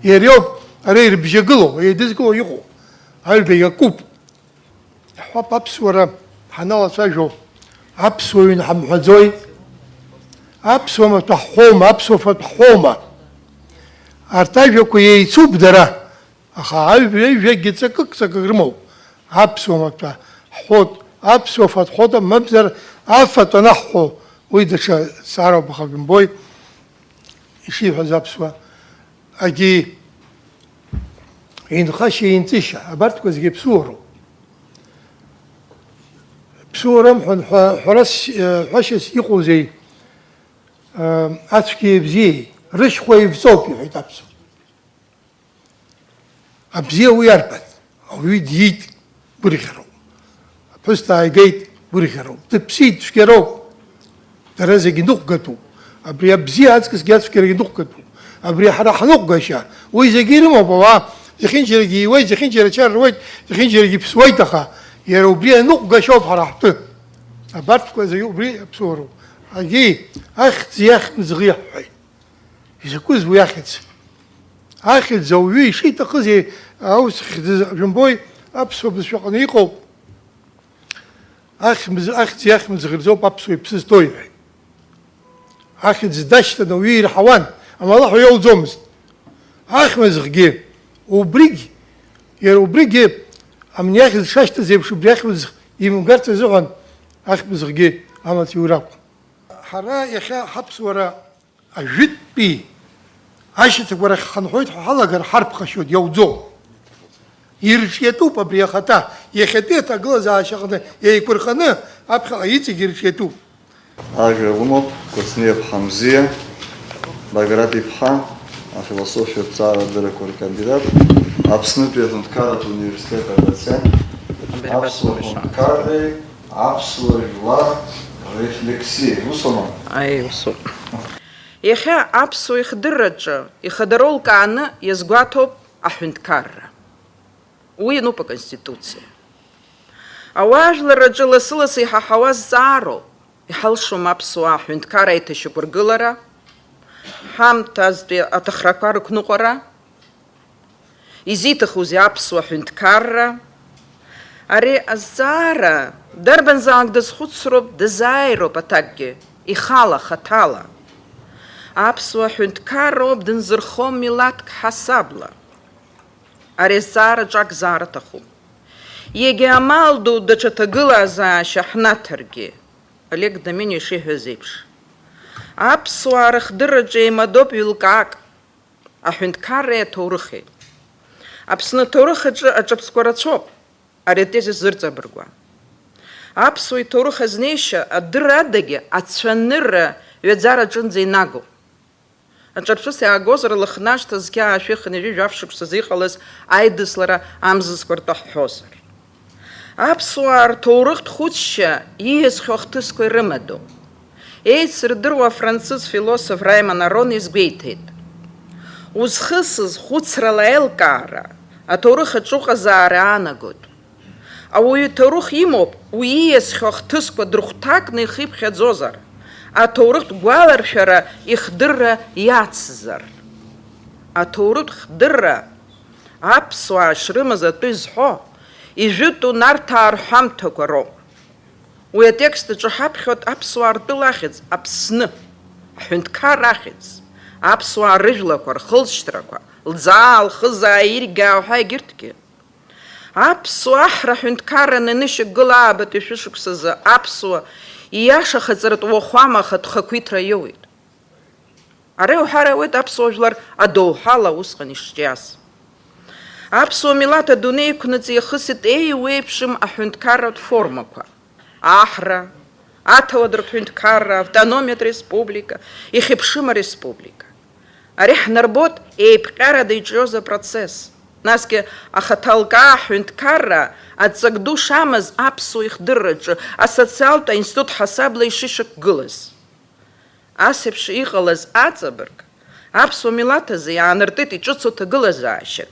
Иара иоуп ара ирыбжьагылоу, еидызкыло иҟоу. Аҩбагь акуп. Иаҳҳәап, аԥсуара ҳаналацәажәо, аԥсуа ҩны ҳамҳәаӡои? Аԥсуа маҭәа ҳҳәоума, аԥсуа фатә ҳҳәоума? Арҭ ажәақәа еицуп дара, аха аҩ-, аҩ-, жәакгьы ҵакык-ҵакык рымоуп. Аԥсуа маҭәа ҳҳәоит, аԥсуа фатә ҳҳәоит, мамзар афатә анаҳҳәо, уи даҽа зҵаарауп, аха бымбои, ишиҳәаз аԥсуа. Агьи инхашьа, инҵышьа, абарҭқәа зегьы ԥсуароуп. Ԥсуарам ҳәа, ҳәа, ҳәарас, э, ҳәашьас иҟоузеи, э, ацәгьеи абзиеи, рышьхәа ивҵоуп, иҳәеит аԥсуа. Абзиа уи арбан? Ауаҩы диит, гәырӷьароуп. Аԥҳәыс дааигеит, гәырӷьароуп. Дыԥсит, цәгьароуп. Дара зегьы ныҟәгатәуп. Абри абзиа аҵкысгьы ацәгьарагьы ныҟәгатәуп. Абри ҳара ҳныҟәгашьа, уи зегьы ирымоуп, ауаа зехьынџьарагьы ииуеит, зехьынџьара ачара руеит, зехьынџьарагьы ԥсуеит, аха иара убри аныҟәгашьоуп ҳара ҳтәы. Абарҭқәа зегьы убри аԥсуароуп. Агьи, ахьӡ иахьымӡӷ иаҳҳәеит. Изакәыз уи ахьӡ? Ахьӡ ауаҩы ишиҭахыз, аус хьӡы, жәымбои, аԥсуа бызшәаҟны иҟоуп. Ахьмз-, ахьӡ иахьмыӡӷырӡоуп аԥсуа иԥсы зҭоу, иҳәеит. Ахьӡ дашьҭан ауаҩы ирҳауан, амала ҳәа иоуӡомызт. Ахьмыӡӷгьы, убригь, иара убригьы, амни ахьӡ шашьҭаз еиԥш, убри ахьмыӡӷ имгарц азыҳәан, ахьмыӡӷгьы амаҵ иур акәын. Ҳара иахьа ҳаԥсуара ажәытәтәи ашьаҭақәа рахь ҳхынҳәуеит ҳәа ҳалагар ҳарԥхашьоит, иауӡом. Ирҿиатәуп абри ахаҭа, иахьатәи аҭагылазаашьаҟны еиқәырханы аԥхьаҟа иҵегь ирҿиатәуп. Ажәа лымоуп Кәыҵниа Ԥҳамзиа Баграт-иԥҳа, афилософиатә ҭҵаарадыррақәа ркандидат, Аԥснытәи аҳәынҭқарратә университет адоцент, аԥсуа ҳәынҭқарреи аԥсуа жәлар ррефлексиеи. Усоума? Аиеи, усоуп. Иахьа аԥсуа ихдырраҿы ихадароу лкааны иазгәаҭоуп аҳәынҭқарра. Уи иануп аконституциа. Ауаажәларраҿы лассы-лассы иҳаҳауа зҵаароуп, иҳалшом аԥсуаа аҳәынҭқар аиҭашьақәыргылара, ҳамҭазтәи аҭахрақәа рықәныҟәара, изиҭахузеи аԥсуа ҳәынҭқарра? Ари азҵаара дарбанзаалак дазхәыцроуп, дазааироуп аҭакгьы, ихала, хаҭала. Аԥсуа ҳәынҭқарроуп дынзырхо милаҭк ҳасабла. Ари азҵаара ҿак заара аҭахуп. Иагьа амал ду даҽа ҭагылазаашьа ҳнаҭаргьы, Олег Доменио ишиҳәаз еиԥш, аԥсуаа рыхдырраҿы еимадоуп ҩ-лкаак. Аҳәынҭқарреи аҭоурыхи. Аԥсны аҭоурых аҿы аҿаԥҵәқәа рацәоуп ари атезис зырҵабыргуа. Аԥсуа иҭоурых азнеишьа адырра адагьы ацәанырра ҩаӡара аҿынӡа инагоуп. Аҿарԥшыс иаагозар, Лыхнашҭа зқьи аашәи хынҩажәи жәаф шықәсазы иҟалаз аидыслара амзызқәа ртәы ҳҳәозар. Аԥсуаа рҭоурыхтә хәыцшьа ииасхьоу ахҭысқәа ирымадоуп. Еицырдыруа афранцыз философ Раимон Арон изгәеиҭеит, узхысыз хәыцрала аилкаара аҭоурых аҿы уҟазаара аанагоит. Ауаҩы ҭоурых имоуп, уи ииасхьоу ахҭысқәа дырхәҭакны ихиԥхьаӡозар, аҭоурыхтә гәаларшәара ихдырра иацзар. Аҭоурыхтә хдырра аԥсуаа шрымаз атәы изҳәо, ижәытәу Нарҭаа рҳәамҭақәа роуп. Уи атекст аҿы ҳаԥхьоит аԥсуаа ртәыла ахьӡ Аԥсны, аҳәынҭқарра ахьӡ, аԥсуаа рыжәлақәа, рхылҵшьҭрақәа, лӡаа, лхызаа, иргьаа ҳәа егьырҭгьы. Аԥсуа аҳра аҳәынҭқарра анышьақәгыла аабатәи шәышықәсазы аԥсуа ииашахаҵаратә уахәама ахатә хақәиҭра иоуеит. Ара иуҳәар ауеит аԥсуа жәлар адоуҳала усҟан ишҿиаз. Аԥсуа милаҭ адунеи иқәнаҵ иахысит еиуеиԥшым аҳәынҭқарратә формақәа, аҳра, аҭауадратә ҳәынҭқарра, автономиатә республика, ихьыԥшым ареспублика. Ари ҳнарбоит еиԥҟьарада иҿиоз апроцесс. Насгьы ахаҭа алкаа аҳәынҭқарра аҵак ду шамаз аԥсуа ихдырраҿы асоциалтә аинститут ҳасабла ишышьақәгылаз. Ас еиԥш иҟалаз аҵабырг аԥсуа милаҭ азы иаанартит иҿыцу ҭагылазаашьак,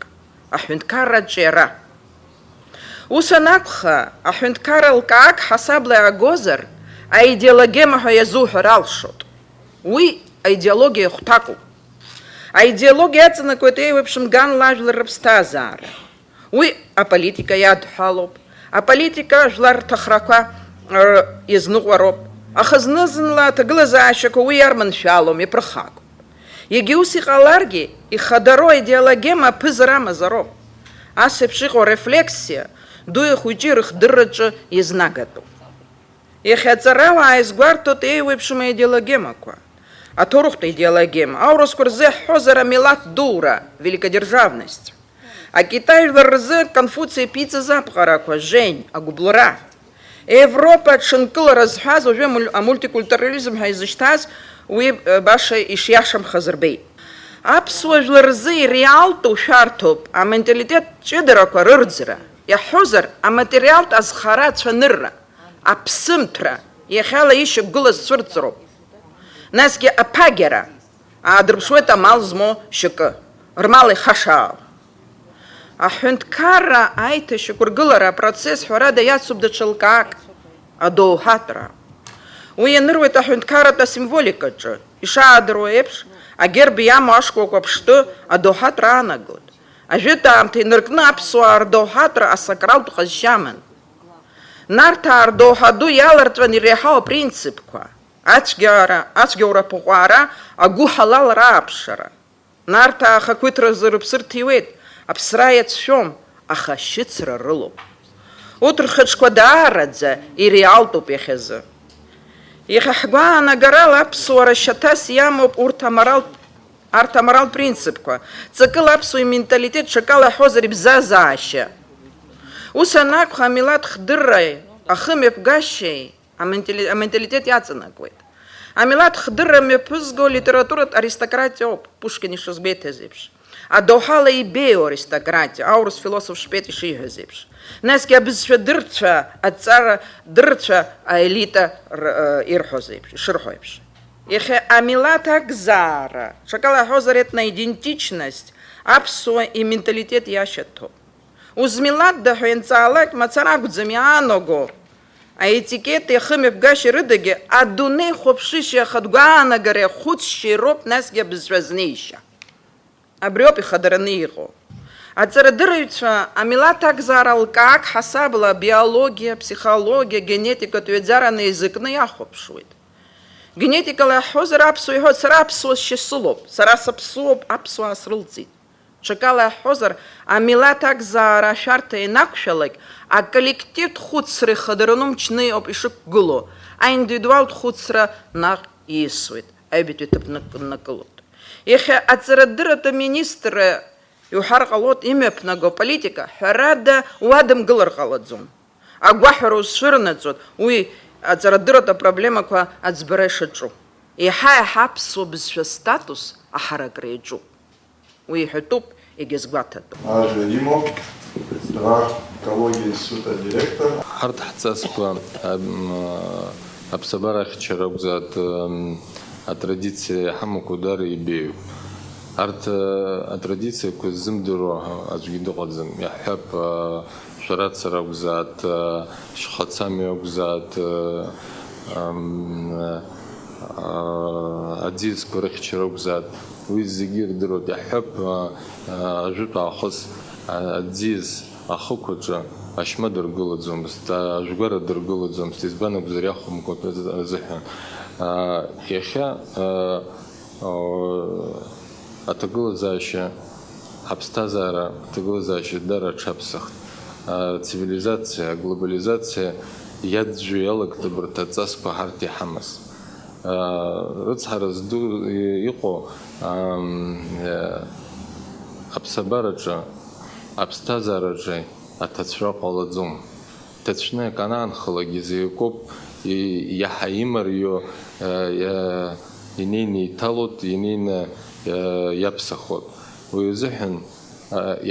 аҳәынҭқарра аҿиара. Ус анакәха, аҳәынҭқарра лкаак ҳасабла иаагозар, аидеологема ҳәа иазуҳәар алшоит. Уи аидеологиа ихәҭакуп. Аидеологиа аҵанакуеит еиуеиԥшым ганла ажәлар рыԥсҭазаара. Уи аполитика иадҳәалоуп. Аполитика жәлар рҭахрақәа, р-, иазныҟәароуп. Аха зны-зынла аҭагылазаашьақәа уи иарманшәалом, иаԥырхагоуп. Егьа ус иҟаларгьы, ихадароу аидеологема аԥызара амазароуп. Ас еиԥш иҟоу арефлексиа дуи ахәыҷи рыхдырраҿы иазнагатәуп. Иахьа аҵарауаа изгәарҭоит еиуеиԥшым аидеологемақәа. Аҭоурыхтә идеологема, аурысқәа рзы иаҳҳәозар, амилаҭ дура, великодержавность. Акитай жәлар рзы Конфуци иԥиҵаз аԥҟарақәа, Жень, агәыбылра. Европа аҽынкылара зҳәаз уажәы амуль-, амультикультурализм ҳәа изышьҭаз уи, э, баша ишиашамхаз рбеит. Аԥсуа жәлар рзы иреалтәу шәарҭоуп аменталитет ҷыдарақәа рырӡра, иаҳҳәозар, аматериалтә азхара ацәанырра, аԥсымҭәра, иахьала ишьақәгылаз цәырҵроуп. Насгьы аԥагьара, аадырԥшуеит амал змоу шьакы, рмал ихашаау. Аҳәынҭқарра аиҭашьақәыргылара апроцесс, ҳәарада, иацуп даҽа лкаак, адоуҳатәра. Уи ианыруеит аҳәынҭқарратә асимволикаҿы, ишаадыруа еиԥш, агерб иамоу ашкәакәа ԥштәы адоуҳатәра аанагоит. Ажәытә аамҭа инаркны аԥсуаа рдоуҳатәра асакралтә ҟазшьа аман. Нарҭаа рдоуҳа ду иаларҵәан иреиҳау апринципқәа, ацәгьара, ацәгьоура аԥыҟәаара, агәыҳалалра ааԥшара. Нарҭаа ахақәиҭразы рыԥсы рҭиуеит, аԥсра иацәшәом, аха ашьыцра рылоуп. Урҭ рхаҿқәа даараӡа иреалтәуп иахьазы. Иахьа ҳгәаанагарала аԥсуара шьаҭас иамоуп урҭ аморалтә, арҭ аморалтә принципқәа, ҵакыла аԥсуа именталитет, ҽакала иаҳҳәозар, ибзазаашьа. Ус анакәха, амилаҭ хдырраи ахымҩаԥгашьеи аментали-, аменталитет иаҵанакуеит. Амилаҭ хдырра мҩаԥызго литературатә аристократиа ауп, Пушкин ишазгәеиҭаз еиԥш. Адоуҳала ибеиоу аристократиа, аурыс философ Шпет ишиҳәаз еиԥш. Насгьы абызшәа дырцәа, аҵара дырцәа аелита р-, э, ирҳәоз еиԥш, ишырҳәо еиԥш. Иахьа амилаҭ акзаара, ҽакала иаҳҳәозар, етноидентичность аԥсуа именталитет иашьаҭоуп. Узмилаҭда ҳәа ианҵаалак, мацара акәӡам иаанаго, аетикети ахымҩаԥгашьеи рыдагьы адунеи хәаԥшышьа ахатә гәаанагареи ахәыцшьеи роуп, насгьы абызшәа азнеишьа. Абриоуп ихадараны иҟоу. Аҵарадырраҩцәа амилаҭ акзаара лкаак ҳасабла абиологиа, аԥсихологиа, агенетикатә ҩаӡара неизакны иахәаԥшуеит. Генетикала иаҳҳәозар, аԥсуа иҳәоит, сара аԥсуа сшьа сылоуп, сара саԥсуоуп, аԥсуаа срылҵит. Ҽакала иаҳҳәозар, амилаҭ акзаара ашәарҭа ианақәшәалак, аколлективтә хәыцра ихадараны умчны иҟоуп ишықәгылоу, аиндивидуалтә хәыцра наҟ ииасуеит, аҩбатәи аҭыԥ нак-, ннакылоит. Иахьа аҵарадырратә аминистрра иуҳәар ҟалоит, имҩаԥнаго аполитика, ҳәарада, уадымгылар ҟалаӡом. Агәаҳәара узцәырнаҵоит уи аҵарадырратә апроблемақәа аӡбара ишаҿу. Еиҳа-еиҳа аԥсуа бызшәа статус аҳаракра иаҿуп. Уи иҳәатәуп, егьазгәаҭатәуп. Ажәа имоуп Драр Кологиа института адиректор. Ҳарҭ ҳҵасқәа, ам, Аԥсабара ахьчара акәзааит, м, атрадициа иҳамақәоу даара ибеиоуп. Арҭ, э, атрадициақәа ззымдыруа аӡәгьы дыҟаӡам. Иаҳҳәап, э, шәарацара акәзааит, э, шьхацамҩа акәзааит, э, м, э, аӡиасқәа рыхьчара акәзааит. Уи зегьы ирдыруеит. Иаҳҳәап, э, э, ажәытә аахыс, э, аӡиас ахықәаҿы ашьма дыргылаӡомызт, ажәгәара дыргылаӡомызт, избан акәзар, иахәамкәа азыҳәан. Иахьа аҭагылазаашьа, аԥсҭазаара аҭагылазаашьа дара аҽаԥсахт. Ацивилизациа, аглобализациа иаӡәӡәо иалагт абарҭ аҵасқәа ҳарҭ иҳамаз. Рыцҳара зду иҟоу аԥсабараҿы, аԥсҭазаараҿы аҭацәра ҟалаӡом. Ҭацәны аканаанхалак изеикуп, иаҳа имариоу, инеины иҭалоит, инеины иаԥсахоит. Уи азыҳәан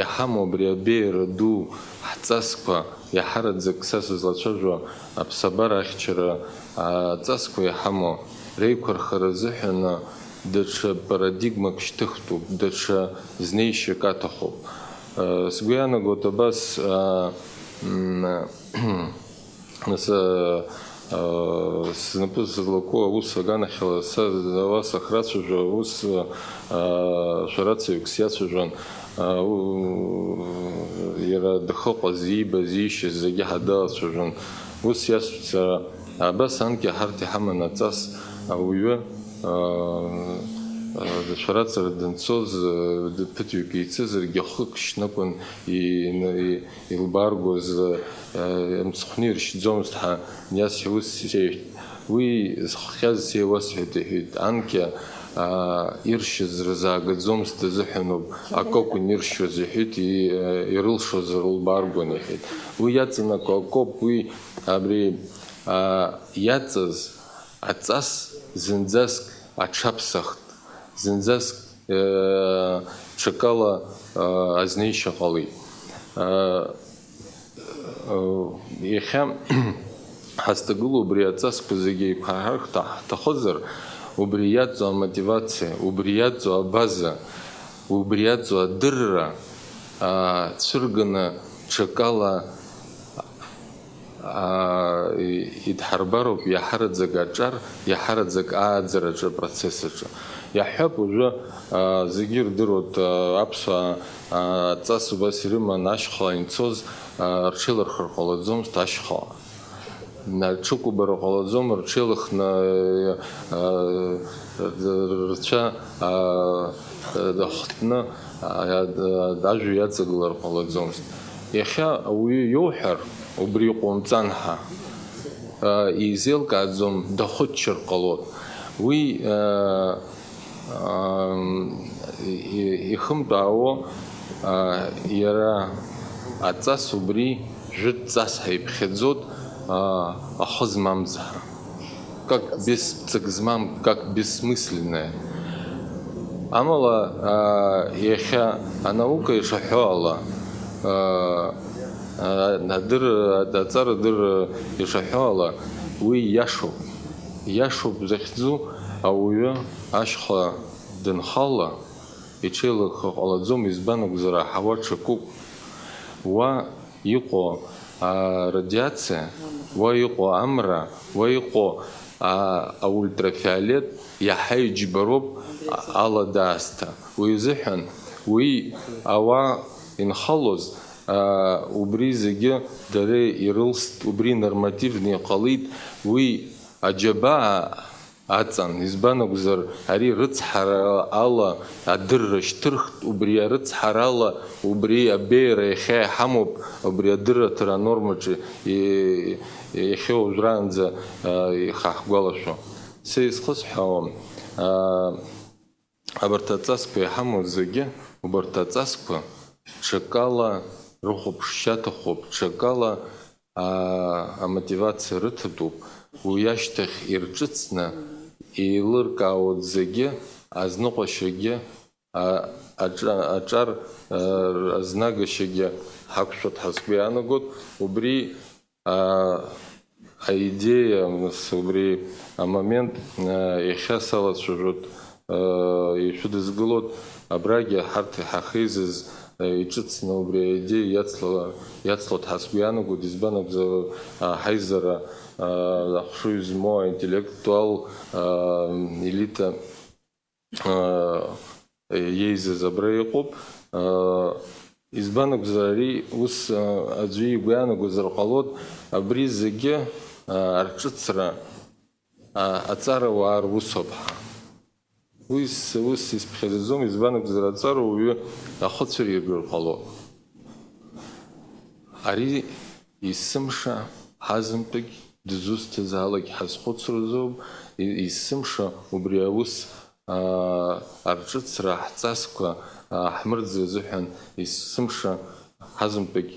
иҳамоу абри абеиара ду ҳҵасқәа, иаҳараӡак са сызлацәажәо аԥсабара ахьчара аҵасқәа иҳамоу реиқәырхара азыҳәан даҽа парадигмак шьҭыхтәуп, даҽа знеишьак аҭахуп. Сгәы иаанагоит абас, нас, снапы злаку аус аганахьала са уа сахьрацәажәо, ус шәарацаҩык сиацәажәон, иара дахьыҟаз, иибаз, иишьыз зегьы ҳадалацәажәон. Ус иасҳәеит сара, абас анкьа ҳарҭ иҳаман аҵас ауаҩы, шәарацара данцоз, ԥыҭҩык еицызаргьы, хык шьнакәын илбааргоз, мцхәны иршьӡомызт ҳәа иасҳәеит, ус сеиҳәеит. Уи зхҟьаз сеиуасҳәеит, иҳәеит, анкьа иршьыз рзаагаӡомызт азыҳәаноуп, акакәын иршьуаз, иҳәеит, ирылшоз рылбааргон, иҳәеит. Уи иаҵанакуа акоуп, уи абри иаҵаз аҵас зынӡаск аҽаԥсахт, зынӡаск ҽакала азнеишьа ҟалеит. Иахьа ҳазҭагылоу убри аҵасқәа зегьы еиқәҳархар ҳҭахызар, убри иаҵоу амотивациа, убри иаҵоу абаза, убри иаҵоу адырра цәырганы ҽакала идҳарбароуп иаҳараӡак аҿар, иаҳараӡак ааӡараҿы апроцесс аҿы. Иаҳҳәап, уажәы зегьы ирдыруеит, аԥсуаа аҵас убас ирыман, ашьхала инцоз рҽеилырхыр ҟалаӡомызт ашьхала. Рҽыкәабара ҟалаӡом, рҽеилыхны рцәа ахтны ажәа иаҵагылар ҟалаӡомызт. Иахьа ауаҩы иоуҳәар, убри иҟоумҵан ҳәа, изеилкааӡом, дахыччар ҟалоит. Уи ихымтәаауа, иара аҵас убри жәытә ҵас ҳәа иԥхьаӡоит, ахы змамыз ҳәа. Как бес-, ҵак змам, как бессмысленное. Амала, иахьа анаука ишаҳәо ала, адырра, аҵарадырра ишаҳәо ала, уи иашоуп. Иашоуп захьӡу, ауаҩы ашьха дынхалла, иҽеилыхха ҟалаӡом, избан акәзар, аҳауа ҽакуп. Уа иҟоу арадиациа, уа иҟоу амра, уа иҟоу аультрафиолет иаҳа иџьбароуп алада аасҭа. Уи азыҳәан уи ауаа инхалоз, убри зегьы дара ирылст, убри нормативны иҟалеит, уи аџьабаа аҵан. Избан акәзар, ари рыцҳара ала адырра шьҭырхт, убри арыцҳара ала, убри абеиара иахьа иҳамоуп, убри адырраҭара анормаҿы и-, иахьа уажәраанӡа, а, ихаҳгәалашәо. Са исхысҳәаауам, а, абарҭ аҵасқәа иҳамоу зегьы, убарҭ аҵасқәа ҽакала рыхәаԥшшьа аҭахуп, ҽакала а, амотивациа рыҭатәуп, уи ашьҭахь ирҿыцны еилыркаауеит зегьы, азныҟәашьагьы, а, аҿа-, аҿар, а, азнагашьагьы ҳақәшәоит ҳәа сгәы иаанагоит, убри, а, аидеиа, нас убри амомент, а, иахьа салацәажәоит, а, ишәыдызкылоит, абрагьы ҳарҭ иҳахеизаз, а, иҿыцны убри аидеиа иацла-, иацлоит ҳәа сгәы иаанагоит, избан акәзар, а, ҳаизара, а, ахшыҩ змоу аинтеллектуал, а, елита, а, иеизаз абра иҟоуп. А, избан акәзар, ари ус, а, аӡәы игәы иаанагозар ҟалоит, абри зегьы, а, арҿыцра, а, аҵарауаа русоуп ҳәа. Уи с-, ус исԥхьаӡаӡом, избан акәзар, аҵарауаҩы ахы цәыригар ҟалоит. Ари есымша ҳазынтәык дызусҭазаалак ҳазхәыцроузоуп, и-, есымша убри аус, аа, арҿыцра ҳҵасқәа, аа, ҳмырӡуа азыҳәан есымша ҳазынтәык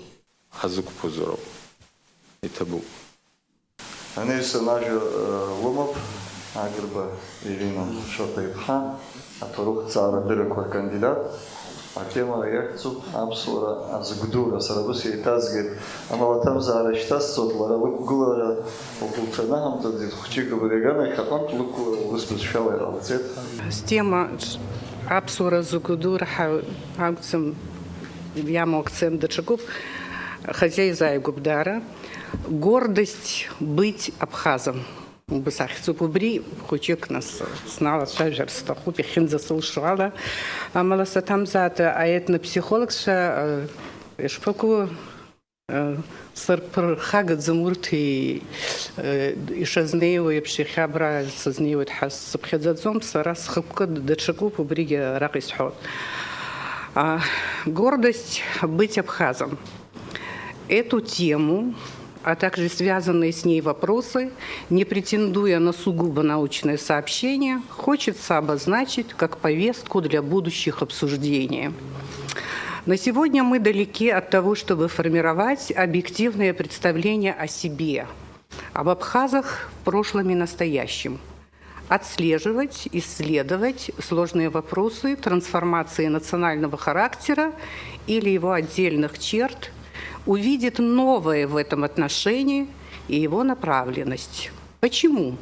ҳазықәԥозароуп. Иҭабуп. Анаҩсан ажәа, э, лымоуп Агрба Ирина Шоҭа-иԥҳа, аҭоурыхҭҵаара адыррақәа ркандидат. Атема иахьӡуп аԥсуара азгәдура. Сара абас еиҭазгеит, амала аҭамзаара шьҭасҵоит, лара лықәгылара лгәылҽанаҳамҵаӡеит, хәҷык абри аганахь аҟынтә лықәгылара ус бызшәала иҟалҵеит. Стема аԥсуара зыгәдура ҳа-, акәӡам, иамоу акцент даҽакуп. Хазиа изааигәоуп даара. Гордость быть абхазом. Убас ахьӡуп. Убри хәыҷык нас сналацәажәар сҭахуп, иахьынӡасылшо ала. Амала саҭамзааит, аетнопсихологцәа, э, ишԥаку, э, сырԥырхагаӡам урҭ и-, э, ишазнеиуа еиԥш, иахьа абра сызнеиуеит ҳәа сыԥхьаӡаӡом, сара схықәкы даҽакуп, убригьы араҟа исҳәоит. А, гордость быть абхазом. Эту тему, а также связанные с ней вопросы, не претендуя на сугубо научное сообщение, хочется обозначить как повестку для будущих обсуждений. На сегодня мы далеки от того, чтобы формировать объективное представление о себе, об абхазах в прошлом и настоящем, отслеживать, исследовать сложные вопросы трансформации национального характера или его отдельных черт, увидеть новое в этом отношении и его направленность. Почему?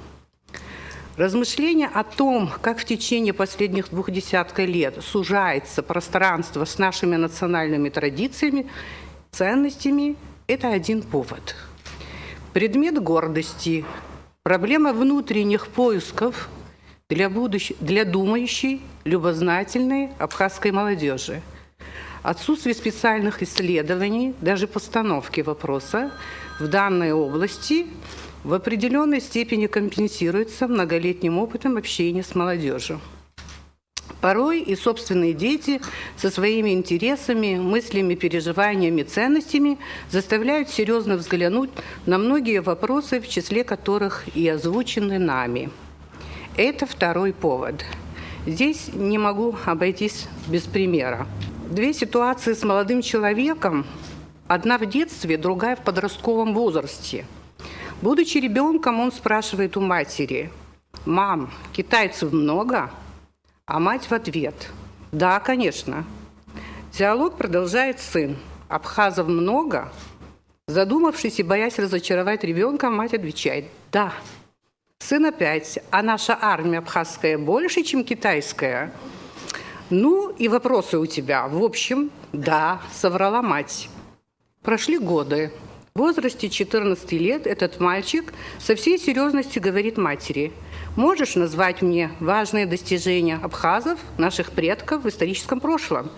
Размышления о том, как в течение последних двух десятка лет сужается пространство с нашими национальными традициями, ценностями, это один повод. Предмет гордости, проблема внутренних поисков для будущ-, для думающей, любознательной абхазской молодёжи. Отсутствие специальных исследований, даже постановки вопроса в данной области в определённой степени компенсируется многолетним опытом общения с молодёжью. Порой и собственные дети со своими интересами, мыслями, переживаниями, ценностями заставляют серьёзно взглянуть на многие вопросы, в числе которых и озвучены нами. Это второй повод. Здесь не могу обойтись без примера. Две ситуации с молодым человеком, одна в детстве, другая в подростковом возрасте. Будучи ребёнком, он спрашивает у матери: «Мам, китайцев много?» А мать в ответ: «Да, конечно». Диалог продолжает сын: «Абхазов много?» Задумавшись и боясь разочаровать ребёнка, мать отвечает: «Да». Сын опять: «А наша армия абхазская больше, чем китайская?» «Ну и вопросы у тебя. В общем, да», — соврала мать. Прошли годы. В возрасте четырнадцати лет этот мальчик со всей серьёзностью говорит матери: «Можешь назвать мне важные достижения абхазов, наших предков в историческом прошлом?»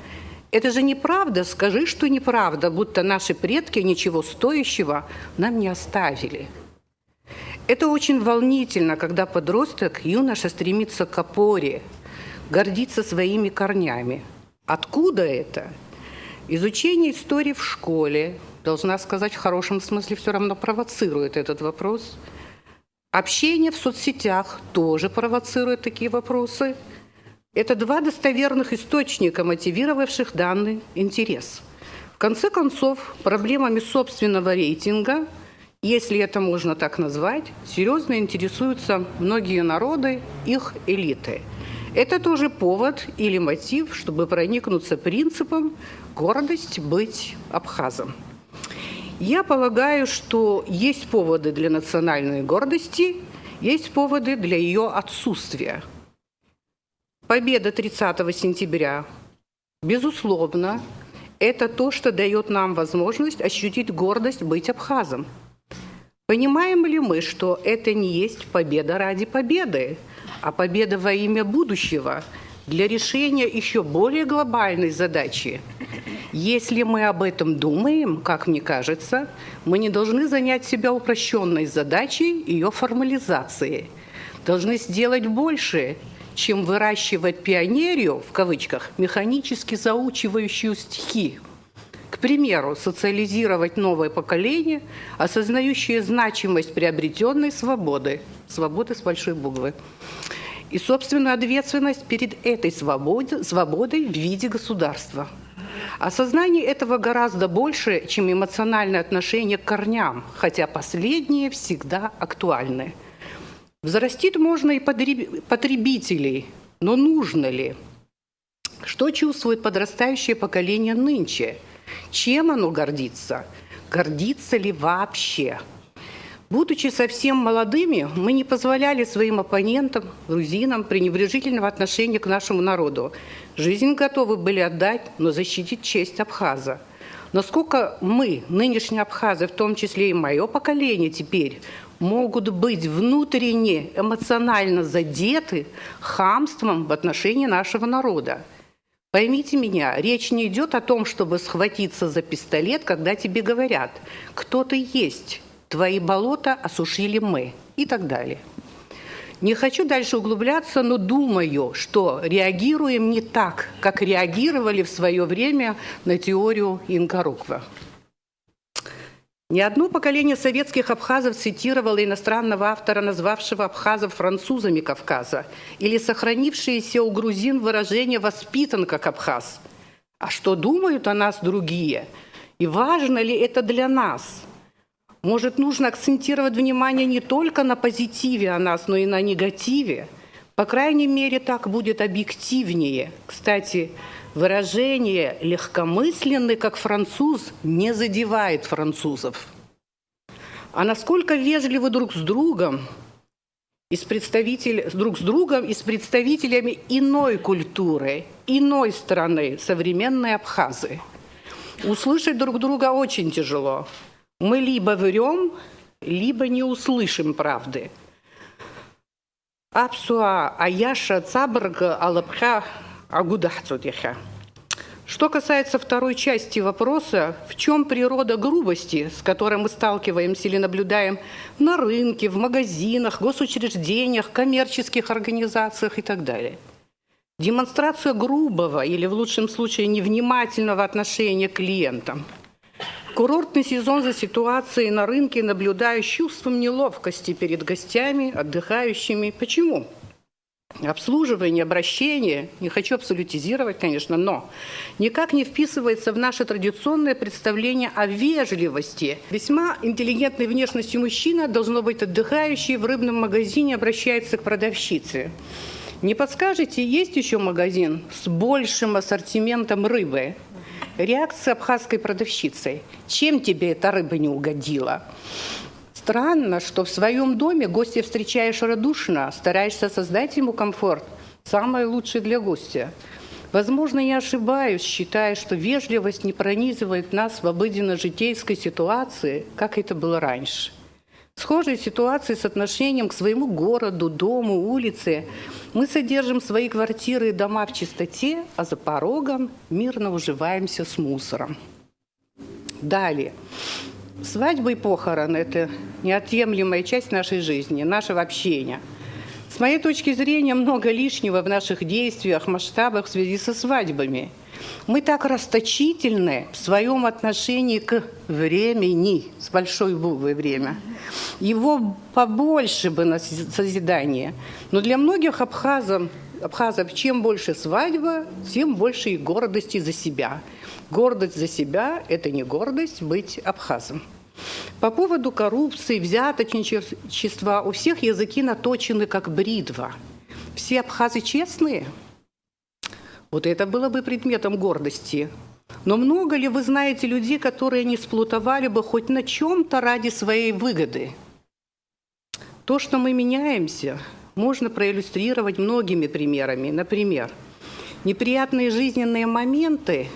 «Это же неправда, скажи, что неправда, будто наши предки ничего стоящего нам не оставили». Это очень волнительно, когда подросток, юноша стремится к опоре, гордится своими корнями. Откуда это? Изучение истории в школе, должна сказать, в хорошем смысле всё равно провоцирует этот вопрос. Общение в соцсетях тоже провоцирует такие вопросы. Это два достоверных источника, мотивировавших данный интерес. В конце концов, проблемами собственного рейтинга, если это можно так назвать, серьёзно интересуются многие народы, их элиты. Это тоже повод или мотив, чтобы проникнуться принципом «гордость быть абхазом». Я полагаю, что есть поводы для национальной гордости, есть поводы для ее отсутствия. Победа тридцатого сентября, безусловно, это то, что дает нам возможность ощутить гордость быть абхазом. Понимаем ли мы, что это не есть победа ради победы, а победа во имя будущего, для решения еще более глобальной задачи? Если мы об этом думаем, как мне кажется, мы не должны занять себя упрощенной задачей ее формализации. Должны сделать больше, чем выращивать пионерию, в кавычках, механически заучивающую стихи. К примеру, социализировать новое поколение, осознающее значимость приобретенной свободы, свободы с большой буквы, и собственную ответственность перед этой свободе, свободой в виде государства. Осознание этого гораздо больше, чем эмоциональное отношение к корням, хотя последние всегда актуальны. Взрастить можно и потреб- потребителей, но нужно ли? Что чувствует подрастающее поколение нынче? Чем оно гордится? Гордится ли вообще? Будучи совсем молодыми, мы не позволяли своим оппонентам, грузинам, пренебрежительного отношения к нашему народу. Жизнь готовы были отдать, но защитить честь Абхаза. Насколько мы, нынешние абхазы, в том числе и мое поколение теперь, могут быть внутренне эмоционально задеты хамством в отношении нашего народа? Поймите меня, речь не идет о том, чтобы схватиться за пистолет, когда тебе говорят: «Кто ты есть? Твои болота осушили мы», и так далее. Не хочу дальше углубляться, но думаю, что реагируем не так, как реагировали в свое время на теорию Инкаруква. Не одно поколение советских абхазов цитировало иностранного автора, назвавшего абхазов французами Кавказа, или сохранившееся у грузин выражение «воспитан как абхаз». А что думают о нас другие? И важно ли это для нас? Может, нужно акцентировать внимание не только на позитиве о нас, но и на негативе? По крайней мере, так будет объективнее. Кстати, выражение «легкомысленный, как француз» не задевает французов. А насколько вежливы друг с другом и с представитель- друг с другом и с представителями иной культуры, иной страны современные абхазы? Услышать друг друга очень тяжело. Мы либо врем, либо не услышим правды. Аԥсуаа аиаша ҵабырг алыԥхьа агәыдаҳҵоит иахьа. Что касается второй части вопроса, в чем природа грубости, с которой мы сталкиваемся или наблюдаем на рынке, в магазинах, госучреждениях, коммерческих организациях и так далее? Демонстрация грубого или, в лучшем случае, невнимательного отношения к клиентам. В курортный сезон за ситуацией на рынке наблюдаю с чувством неловкости перед гостями, отдыхающими. Почему? Обслуживание, обращение, не хочу абсолютизировать, конечно, но никак не вписывается в наше традиционное представление о вежливости. Весьма интеллигентной внешности мужчина, должно быть, отдыхающий в рыбном магазине, обращается к продавщице: «Не подскажете, есть еще магазин с большим ассортиментом рыбы?» Реакция абхазской продавщицы: «Чем тебе эта рыба не угодила?» Странно, что в своем доме гостя встречаешь радушно, стараешься создать ему комфорт, самое лучшее для гостя. Возможно, я ошибаюсь, считая, что вежливость не пронизывает нас в обыденно-житейской ситуации, как это было раньше. Схожие ситуации с отношением к своему городу, дому, улице. Мы содержим свои квартиры и дома в чистоте, а за порогом мирно уживаемся с мусором. Далее. Свадьбы и похороны — это неотъемлемая часть нашей жизни, нашего общения. С моей точки зрения, много лишнего в наших действиях, масштабах в связи со свадьбами. Мы так расточительны в своем отношении к времени, с большой буквы «время». Его побольше бы на соз- созидание. Но для многих абхазам, абхазов чем больше свадьба, тем больше и гордости за себя. Гордость за себя — это не гордость быть абхазом. По поводу коррупции, взяточничества у всех языки наточены, как бритва. Все абхазы честные? Вот это было бы предметом гордости. Но много ли вы знаете людей, которые не сплутовали бы хоть на чем-то ради своей выгоды? То, что мы меняемся, можно проиллюстрировать многими примерами. Например, неприятные жизненные моменты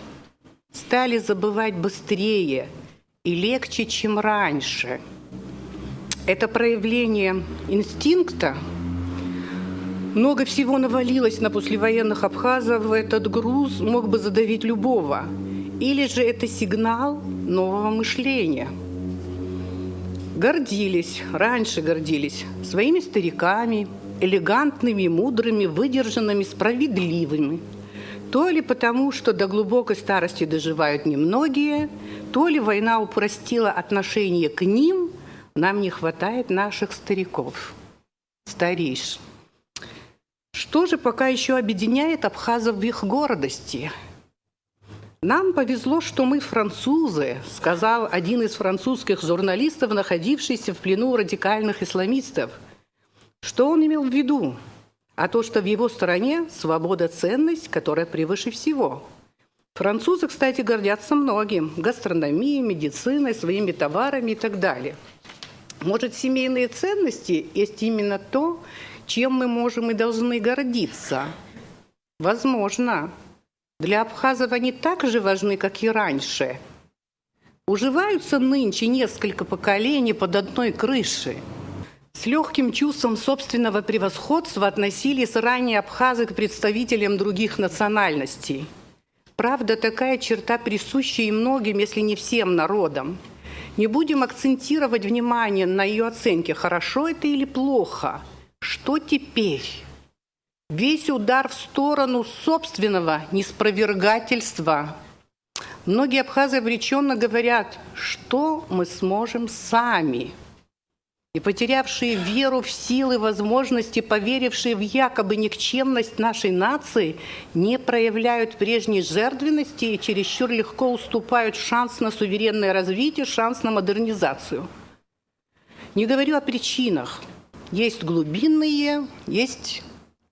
стали забывать быстрее и легче, чем раньше. Это проявление инстинкта. Много всего навалилось на послевоенных абхазов, этот груз мог бы задавить любого. Или же это сигнал нового мышления. Гордились, раньше гордились своими стариками, элегантными, мудрыми, выдержанными, справедливыми. То ли потому, что до глубокой старости доживают немногие, то ли война упростила отношение к ним, нам не хватает наших стариков, старейш. Что же пока еще объединяет абхазов в их гордости? «Нам повезло, что мы французы», сказал один из французских журналистов, находившийся в плену у радикальных исламистов. Что он имел в виду? А то, что в его стране свобода — ценность, которая превыше всего. Французы, кстати, гордятся многим: гастрономией, медициной, своими товарами и так далее. Может, семейные ценности есть именно то, чем мы можем и должны гордиться? Возможно. Для абхазов они так же важны, как и раньше. Уживаются нынче несколько поколений под одной крышей. С легким чувством собственного превосходства относились ранее абхазы к представителям других национальностей. Правда, такая черта присуща и многим, если не всем народам. Не будем акцентировать внимание на ее оценке, хорошо это или плохо. Что теперь? Весь удар в сторону собственного неспровергательства. Многие абхазы обреченно говорят: «Что мы сможем сами?» И потерявшие веру в силы, возможности, поверившие в якобы никчемность нашей нации, не проявляют прежней жертвенности и чересчур легко уступают шанс на суверенное развитие, шанс на модернизацию. Не говорю о причинах. Есть глубинные, есть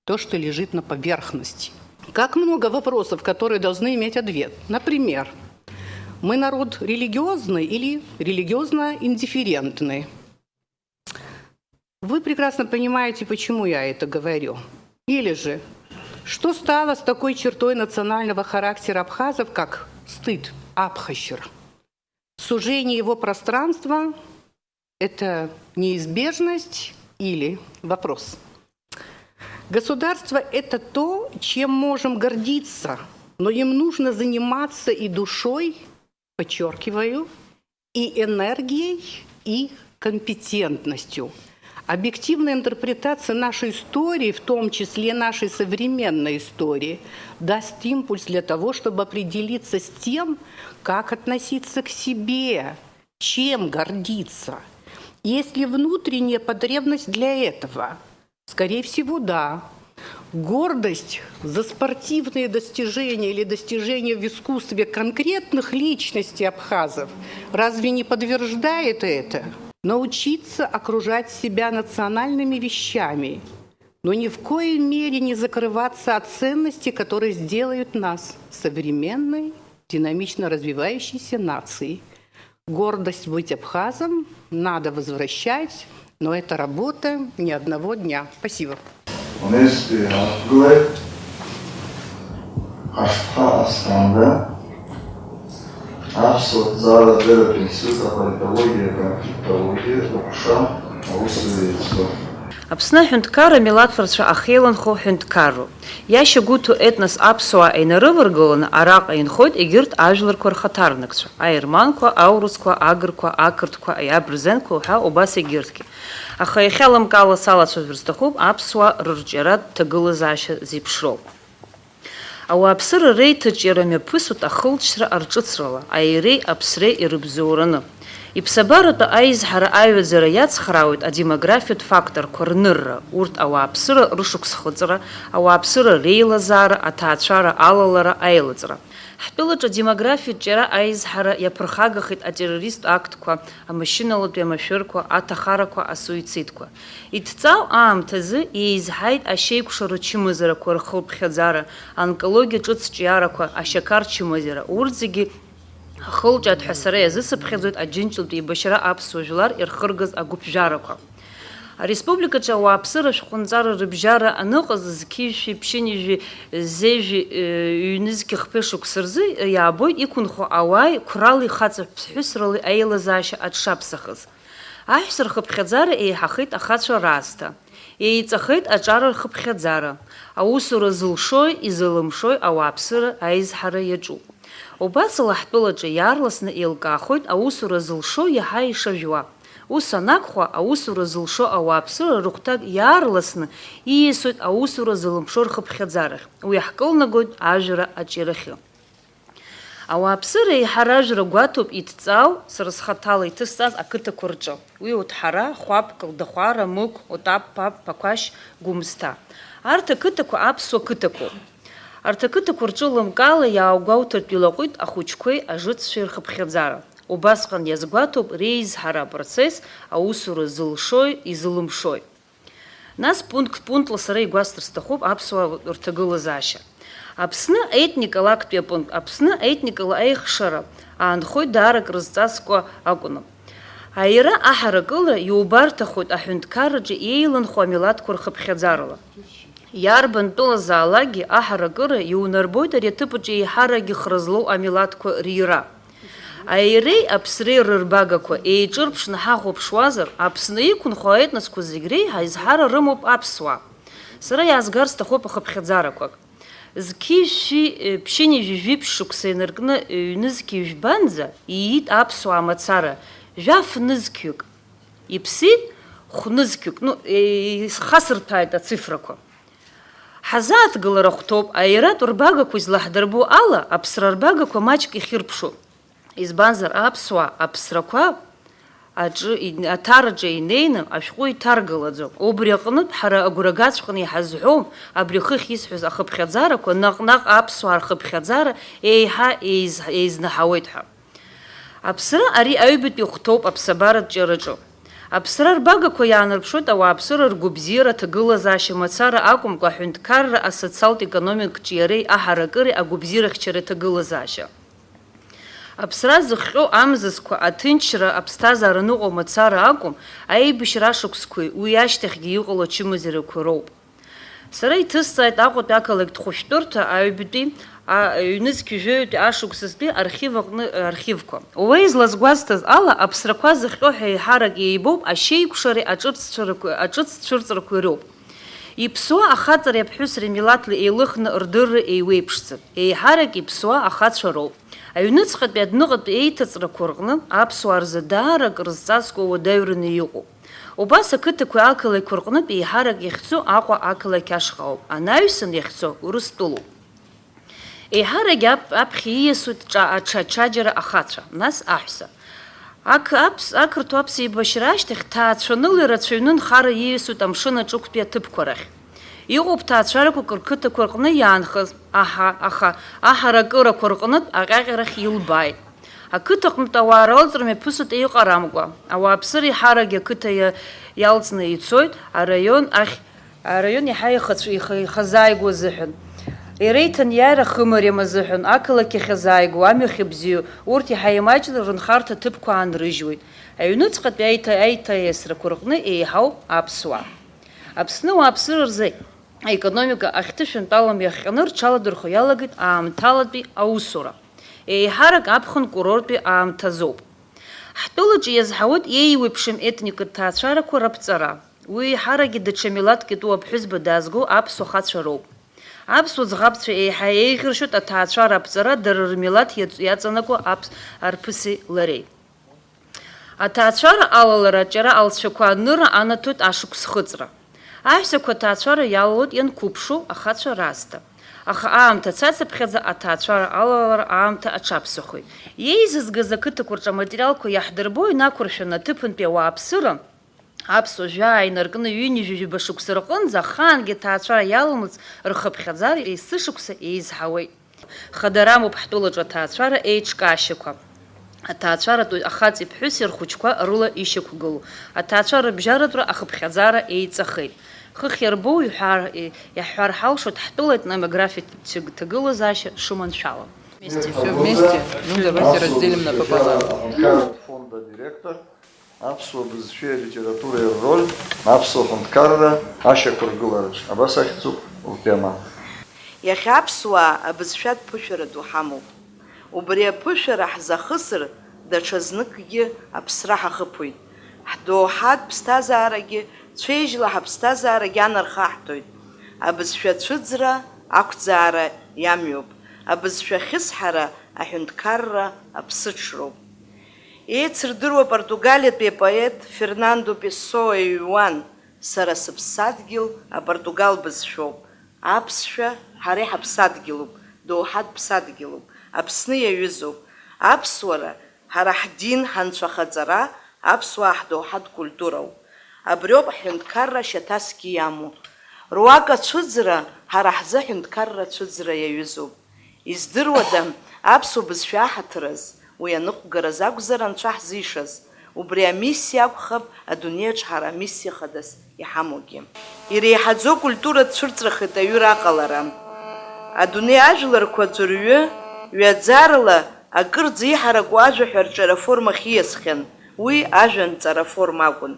то, что лежит на поверхности. Как много вопросов, которые должны иметь ответ. Например, мы народ религиозный или религиозно индифферентный? Вы прекрасно понимаете, почему я это говорю. Или же, что стало с такой чертой национального характера абхазов, как стыд, абхашьыр? Сужение его пространства — это неизбежность или вопрос? Государство — это то, чем можем гордиться, но им нужно заниматься и душой, подчеркиваю, и энергией, и компетентностью. Объективная интерпретация нашей истории, в том числе нашей современной истории, даст импульс для того, чтобы определиться с тем, как относиться к себе, чем гордиться. Есть ли внутренняя потребность для этого? Скорее всего, да. Гордость за спортивные достижения или достижения в искусстве конкретных личностей абхазов разве не подтверждает это? Научиться окружать себя национальными вещами, но ни в коей мере не закрываться от ценностей, которые сделают нас современной, динамично развивающейся нацией. Гордость быть абхазом надо возвращать, но это работа не одного дня. Спасибо. Онести ақәгылеит ҳашԥаҟасҵанда, аԥсуа ҭҵаарадырратә институт аполитологиа, конфликтологиа, аҟәша аусзуҩцәа. Аԥсны аҳәынҭқарра амилаҭларцәа ахьеиланхо ҳәынҭқарроуп. Иашьа гәыҭу етнос аԥсуаа инарываргыланы араҟа инхоит егьырҭ ажәларқәа рхаҭарнакцәа, аерманқәа, аурысқәа, агрқәа, ақырҭқәа, абырзенқәа уҳәа убас егьырҭгьы. Аха иахьа лымкаала салацәажәар сҭахуп аԥсуаа рырҿиаратә ҭагылазаашьа зеиԥшроу. Ауааԥсыра реиҭаҿиара мҩаԥысуеит ахылҵшьҭра арҿыцрала, аиреи аԥсреи ирыбзоураны. Иԥсабаратәы аизҳара аҩаӡара иацхраауеит адемографиатә факторқәа рнырра, урҭ ауааԥсыра рышықәсхыҵра, ауааԥсыра реилазаара, аҭаацәара алалара, аилыҵра. Ҳтәылаҿы адемографиатә ҿиара аизҳара иаԥырхагахеит атеррористтә актқәа, амашьыналатәи амашәырқәа, аҭахарақәа, асуицидқәа. Идҵау аамҭазы еизҳаит ашьеикәшаратә чымазарақәа рхыԥхьаӡара, аонкологиа ҿыц ҿиарақәа, ашьақар чымазара, урҭ зегьы ахылҿиаатә ҳәа сара иазысыԥхьаӡоит Аџьынџьтәылатә еибашьра аԥсуа жәлар ирхыргаз агәыԥжәарақәа. Ареспубликаҿы ауааԥсыра ашәҟәынҵара рыбжьара аныҟаз зқьи жәшәи ԥшьынҩажәи зежәи, э, ҩнызқьи хԥеи шықәса рзы иаабоит иқәынхо ауааи қәрали хаҵа ԥҳәысрали аилазаашьа аҽшаԥсахыз. Аҳәса рхыԥхьаӡара еиҳахеит ахацәа раасҭа. Еиҵахеит аҿар рхыԥхьаӡара. Аусура зылшои изылымшои ауааԥсыра аизҳара иаҿуп. Убас ала ҳтәылаҿы иаарласны еилкаахоит аусура зылшо иаҳа ишажәуа. Ус анакәха, аусура зылшо ауааԥсыра рыхәҭак иаарласны ииасуеит аусура зылымшо рхыԥхьаӡарахь, уи ҳкылнагоит ажәра аҿиарахьы. Ауааԥсыра еиҳа ражәра гәаҭоуп, идҵау, сара схаҭала иҭысҵаз ақыҭақәа рҿы. Уи Уҭҳара, Хәаԥ, Калдахәара, Мықә, Отаԥ, Ԥап, Ԥақәашь, Гәымсҭа. Арҭ ақыҭақәа аԥсуа қыҭақәоуп. Арҭ ақыҭақәа рҿы лымкаала иааугәоуҭартә илаҟәит ахәыҷқәеи ажыццәеи рхыԥхьаӡара. Убасҟан иазгәаҭоуп реизҳара апроцесс аусура зылшои изылымшои. Нас пункт-пунктла сара игәасҭар сҭахуп аԥсуаа рҭагылазаашьа. Аԥсны аетникала актәи апункт, Аԥсны аетникала аихшара аанхоит даара акрызҵазкуа акәны. Аира аҳаракыла иубарҭахоит аҳәынҭқарраҿы еиланхо амилаҭқәа рхыԥхьаӡарала. Иарбан тәылазаалакгьы аҳаракыра иунарбоит ари аҭыԥаҿы еиҳаракгьы хра злоу амилаҭқәа рира. Аиреи аԥсреи рырбагақәа еиҿырԥшны ҳахәаԥшуазар, Аԥсны иқәынхо аетносқәа зегь реиҳа изҳара рымоуп аԥсуаа. Сара иаазгар сҭахуп ахыԥхьаӡарақәак. Зқьи жәшәи, э, ԥшьынҩажәи жәиԥшь шықәса инаркны, э, ҩнызқьи жәбанӡа иит аԥсуаа мацара, жәаф нызқьҩык. Иԥсит хә нызқьҩык, ну, э, исхасырҭәааит ацифрақәа. Ҳазааҭгылар ахәҭоуп, аиратә рбагақәа излаҳдырбо ала, аԥсра рбагақәа маҷк ихьырԥшуп. Избанзар, аԥсуаа аԥсрақәа аҿы ин-, аҭараҿы инеины ашәҟәы иҭаргалаӡом. Убри аҟнытә, ҳара агәра гаҵәҟьаны иҳазҳәом, абри хыхь исҳәаз ахыԥхьаӡарақәа наҟ-наҟ аԥсуаа рхыԥхьаӡара еиҳа еиз-, еизнаҳауеит ҳәа. Аԥсра ари аҩбатәи хәҭоуп аԥсабаратә ҿиараҿы. Аԥсра рбагақәа иаанарԥшуеит ауааԥсыра ргәабзиара, аҭагылазаашьа мацара акәымкәа, аҳәынҭқарра, асоциалтә-економикатә ҿиареи аҳаракыреи агәабзиарахьчареи аҭагылазаашьа. Аԥсра зыхҟьо амзызқәа, аҭынчра, аԥсҭазаара аныҟоу мацара акәым, аибашьра ашықәсқәеи уи ашьҭахьгьы иҟало ачымазарақәеи роуп. Сара иҭысҵааит Аҟәатәи ақалақьтә хәышәтәырҭа аҩбатәи, а, ҩнызқьи жәаҩатәи ашықәсазтәи архив аҟны архивқәа. Уа излазгәасҭаз ала, аԥсрақәа зыхҟьо ҳәа еиҳарак еибоуп ашьеикәшареи аҿыццәырақәа-, аҿыццәырҵрақәеи роуп. Иԥсуа ахаҵареи аԥҳәысреи милаҭла еилыхны рдырра еиуеиԥшӡам. Еиҳарак иԥсуа ахацәа роуп. Аҩныҵҟатәи адәныҟатәи еиҭаҵрақәа рҟны аԥсуаа рзы даара акрызҵазкуа уадаҩраны иҟоуп. Убас ақыҭақәеи ақалақьқәа рҟнытә еиҳарак иахьцо Аҟәа ақалақь ашҟа ауп, анаҩсан иахьцо Урыстәылоуп. Еиҳарак ап-, аԥхьа ииасуеит ҿа-, аҽа-, аҽаџьара ахацәа, нас аҳәса. Ақ-, аԥс-, ақырҭуа аԥсеибашьра ашьҭахь ҭаацәаныла ирацәаҩны нхара ииасуеит амшын аҿықәтәи аҭыԥқәа рахь. Иҟоуп ҭаацәарақәак рқыҭақәа рҟны иаанхаз, аҳа-, аха аҳаракырақәа рҟнытә аҟьаҟьарахь илбааит. Ақыҭаҟнытә ауаа ралҵра мҩаԥысуеит еиҟарамкәа, ауааԥсыра еиҳарак ақыҭа иа-, иалҵны ицоит араион ахь, араион иаҳа ихацә-, иха-, ихазааигәоу азыҳәан. Иреиҭан иааира хымариам азыҳәан, ақалақь ахьазааигәоу, амҩахь бзиоу, урҭ иаҳа имаҷны рынхарҭа ҭыԥқәа аанрыжьуеит. Аҩныҵҟатәи аиҭа-, аиҭаиасрақәа рҟны еиҳауп аԥсуаа. Аԥсны ауааԥсыра рзы аекономика ахьҭышәынтәалам иахҟьаны рҽаладырхәо иалагеит аамҭалатәи аусура. Еиҳарак аԥхын курорттәи аамҭазоуп. Ҳтәылаҿы иазҳауеит еиуеиԥшым етникатә ҭаацәарақәа раԥҵара. Уи еиҳаракгьы даҽа милаҭк итәу аԥҳәызба даазго аԥсуа хацәа роуп. Аԥсуа ӡӷабцәа еиҳа еиӷьыршьоит аҭаацәара аԥҵара дара рмилаҭ иаҵ-, иаҵанакуа аԥс-, арԥыси лареи. Аҭаацәара алалара аҿиара алҵшәақәа аныра анаҭоит ашықәс хыҵра. Аҳәсақәа аҭаацәара иалалоит ианқәыԥшу ахацәа раасҭа. Аха аамҭа цацыԥхьаӡа аҭаацәара алалара аамҭа аҽаԥсахуеит. Иеизызгаз ақыҭақәа рҿы аматериалқәа иаҳдырбо инақәыршәаны аҭыԥантәи ауааԥсыра аԥсуа жәаа инаркны ҩынҩажәи жәаба шықәса рҟынӡа ахаангьы аҭаацәара иаламлац рхыԥхьаӡара есышықәса еизҳауеит. Хадара амоуп ҳтәылаҿы аҭаацәара еиҿкаашьақәа. Аҭаацәаратә ахаҵеи ԥҳәыси рхәыҷқәа рыла ишьақәгылоу аҭаацәа рыбжьаратәра ахыԥхьаӡара еиҵахеит. Хыхь иарбоу иҳәар, иаҳҳәар ҳалшоит ҳтәыла етнографиатә ҭагылазаашьа шыманшәалам. Вместе, всё вместе. Ну, давайте разделим напополам. Фонда директор. Аԥсуа бызшәеи алитературеи рроль аԥсуа ҳәынҭқарра ашьақәыргылараҿ, абас ахьӡуп лтема. Иахьа аԥсуаа абызшәатә ԥышәара ду ҳамоуп. Убри аԥышәара ҳзахысыр, даҽазныкгьы аԥсра ҳахыԥоит. Ҳдоуҳатә ԥсҭазаарагьы, цәеижьла ҳаԥсҭазаарагьы анархаҳҭоит. Абызшәа ацәыӡра ақәӡаара иамҩоуп. Абызшәа ахьысҳара аҳәынҭқарра аԥсыҽроуп. Еицырдыруа Португалиатәи апоет Фернандо Пессоа иҩуан, сара сыԥсадгьыл апортугал бызшәоуп, аԥсшәа ҳара иҳаԥсадгьылуп, доуҳатә ԥсадгьылуп, Аԥсны иаҩызоуп. Аԥсуара, ҳара ҳдин, ҳанцәахаҵара, аԥсуаа ҳдоуҳатә культурауп. Абриоуп ҳҳәынҭқарра шьаҭасгьы иамоу. Руак ацәыӡра ҳара ҳзы аҳәынҭқарра ацәыӡра иаҩызоуп. Издыруада, аԥсуа бызшәа аҳаҭыраз, уи аныҟәгараз акәзар Анцәа ҳзишаз, убри амиссиа акәхап адунеиаҿ ҳара амиссиа хадас иҳамоугьы. Иреиҳаӡоу культура цәырҵрахеит аҩыра аҟалара. Адунеи ажәларқәа аӡәырҩы, ҩаӡарала акырӡа иҳараку ажәаҳәа рҿиара форма хиасхьан, уи ажәа анҵара форма акәын.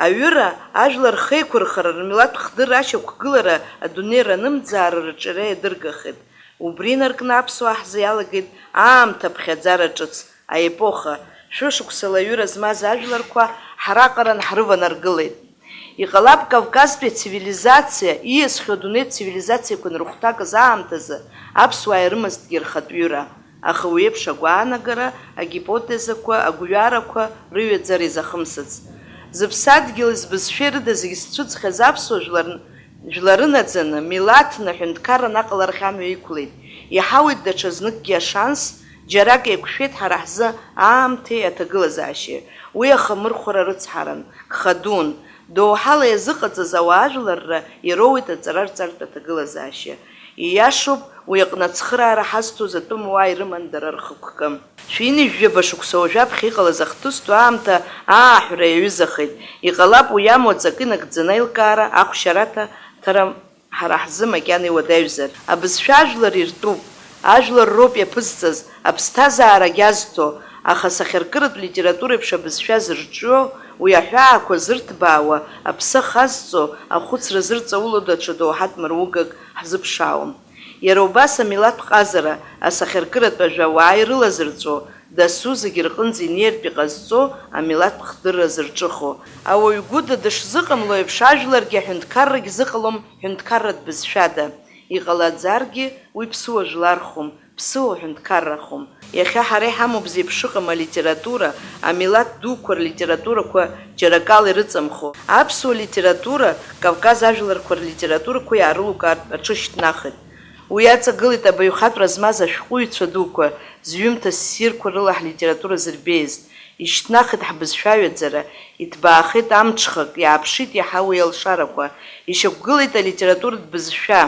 Аҩыра, ажәлар рхеиқәырхара, рмилаҭтә хдырра ашьақәгылара адунеи ранымӡаара рыҿиара иадыргахеит. Убри инаркны аԥсуаа ҳзы иалагеит аамҭа аԥхьаӡара ҿыц, аепоха, шәышықәсала аҩыра змаз ажәларқәа ҳараҟара ҳрыванаргылеит. Иҟалап, Кавказтәи ацивилизациа, ииасхьоу адунеитә цивилизациақәа инрыхәҭакыз аамҭазы аԥсуаа ирымазҭгьы рхатә ҩыра. Аха уи еиԥш агәаанагара, агипотезақәа, агәҩарақәа рыҩаӡара изахымсыц. Зыԥсадгьыли збызшәеи рыда зегь зцәыӡхьаз аԥсуа жәлар, жәлар рынаӡаны, милаҭны, ҳәынҭқарран аҟаларахь амҩа иқәлеит. Иҳауеит даҽазныкгьы ашанс, џьарак еиқәшәеит ҳара ҳзы аамҭеи аҭагылазаашьеи. Уи ахамырхәра рыцҳаран, гха дун. Доуҳала иазыҟаҵаз ауаажәларра ироуеит аҵара рҵартә аҭагылазаашьа. Ииашоуп, уи аҟны ацхыраара ҳазҭоз атәым уаа ирыман дара рхықәкы. Шәи ҩынҩажәаба шықәса уажәаԥхьа иҟалаз ахҭыс ду аамҭа ааҳәра иаҩызахеит. Иҟалап, уи амоу аҵакы инагӡаны аилкаара ахәшьараҭа ҭара ҳара ҳзы макьана иуадаҩзар. Абызшәа ажәлар иртәуп, ажәлар роуп иаԥызҵаз, аԥсҭазаарагь азҭо, аха асахьаркыратә литература еиԥш абызшәа зырҿио, уи аҳәаақәа зырҭбаауа, аԥсы ахазҵо, ахәыцра зырҵауло даҽа доуҳатә мыругак ҳзыԥшаауам. Иара убас амилаҭтә ҟазара, асахьаркыратә ажәа ауаа ирылазырҵәо, дасу зегь рҟынӡа инеиртә иҟазҵо амилаҭтә хдырра зырҿыхо. Ауаҩ Гәыда дышзыҟамло еиԥш, ажәларгьы аҳәынҭқаррагь зыҟалом ҳәынҭқарратә бызшәада. Иҟалаӡаргьы, уи ԥсыуа жәлархом, ԥсыуа ҳәынҭқаррахом. Иахьа ҳара иҳамоуп зеиԥшыҟам алитература, амилаҭ дуқәа рлитературақәа џьара акала ирыҵамхо. Аԥсуа литература Кавказ ажәларқәа рлитературақәа иаарылукаартә аҽышьҭнахит. Уи аҵагылеит абаҩхатәра змаз ашәҟәыҩҩцәа дуқәа, зҩымҭа ссирқәа рыла ҳлитература зырбеиаз. Ишьҭнахит ҳбызшәа аҩаӡара, иҭбаахеит амҽхак, иааԥшит иаҳа уи алшарақәа, ишьақәгылеит алитературатә бызшәа.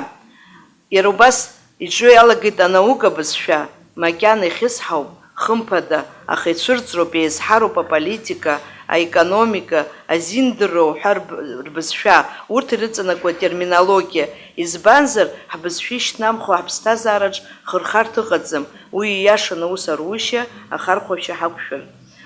Иара убас иҿио иалагеит анаука бызшәа, макьана ихьысҳауп, хымԥада, аха ицәырҵроуп, еизҳароуп аполитика, аекономика, азиндырра уҳәа рб-, рбызшәа, урҭ ирыҵанакуа атерминологиа, избанзар, ҳбызшәа ишьҭнамхуа ҳаԥсҭазаараҿ хырхарҭа ыҟаӡам, уи ииашаны аус арушьа, ахархәашьа ҳақәшәар.